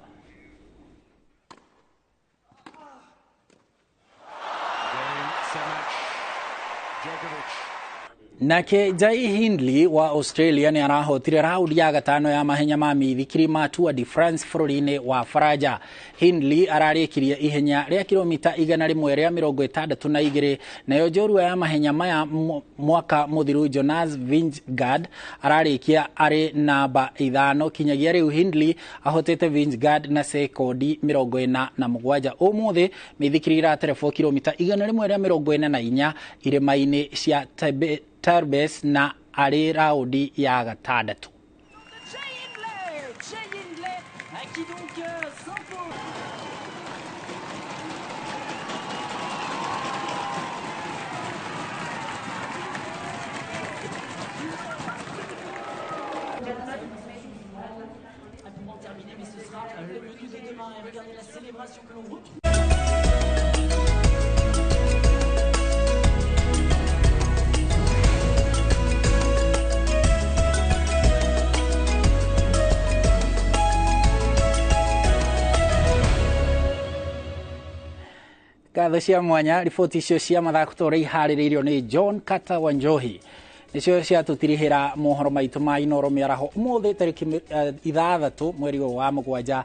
Nake Jai Hindley wa Australia nĩ arahotire raundi ya gatano ya mahenya ma mĩithikiri ma Tour de France bũrũri-inĩ wa Faranja. Hindley ararĩkirie ihenya rĩa kilomita 162, nayo njorua ya mahenya maya mwaka mũthiru Jonas Vingegaard ararĩkia arĩ namba 5. Kinyagia rĩu Hindley ahotete Vingegaard na sekondi 47. Ũmũthĩ mĩithikiri iraterebwo kilomita 144 irĩma-inĩ cia Tarbes na arĩ raundi ya gatandatũ. Ngatho cia mwanya riboti icio cia mathako ta ũrĩa iharĩrĩirio nĩ John Carter Wanjohi nĩcio ciatũtirihĩra mohoro maitũ ma Inoro mĩaraho ũmũthĩ tarĩki 6 mweri ũyũ wa 7.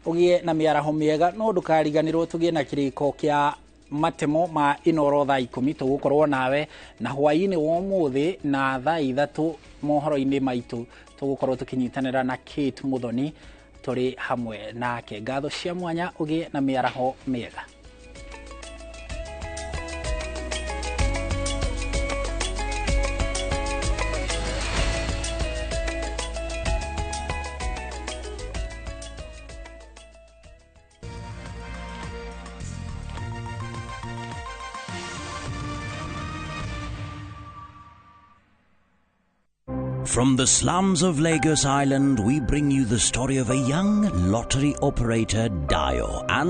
Ũgĩe na mĩaraho mĩega, no ndũkariganĩrwo tũgĩe na kĩrĩko kĩa matemo ma Inoro thaa 10 tũgũkorwo nawe na hwaĩ-inĩ wa ũmũthĩ na thaa 3 mohoro-inĩ maitũ tũgũkorwo tũkĩnyitanĩra na Kate Muthoni tũrĩ hamwe nake. Ngatho cia mwanya, ũgĩe na mĩaraho mĩega. From the slums of Lagos Island, we bring you the story of a young lottery operator, Dio, and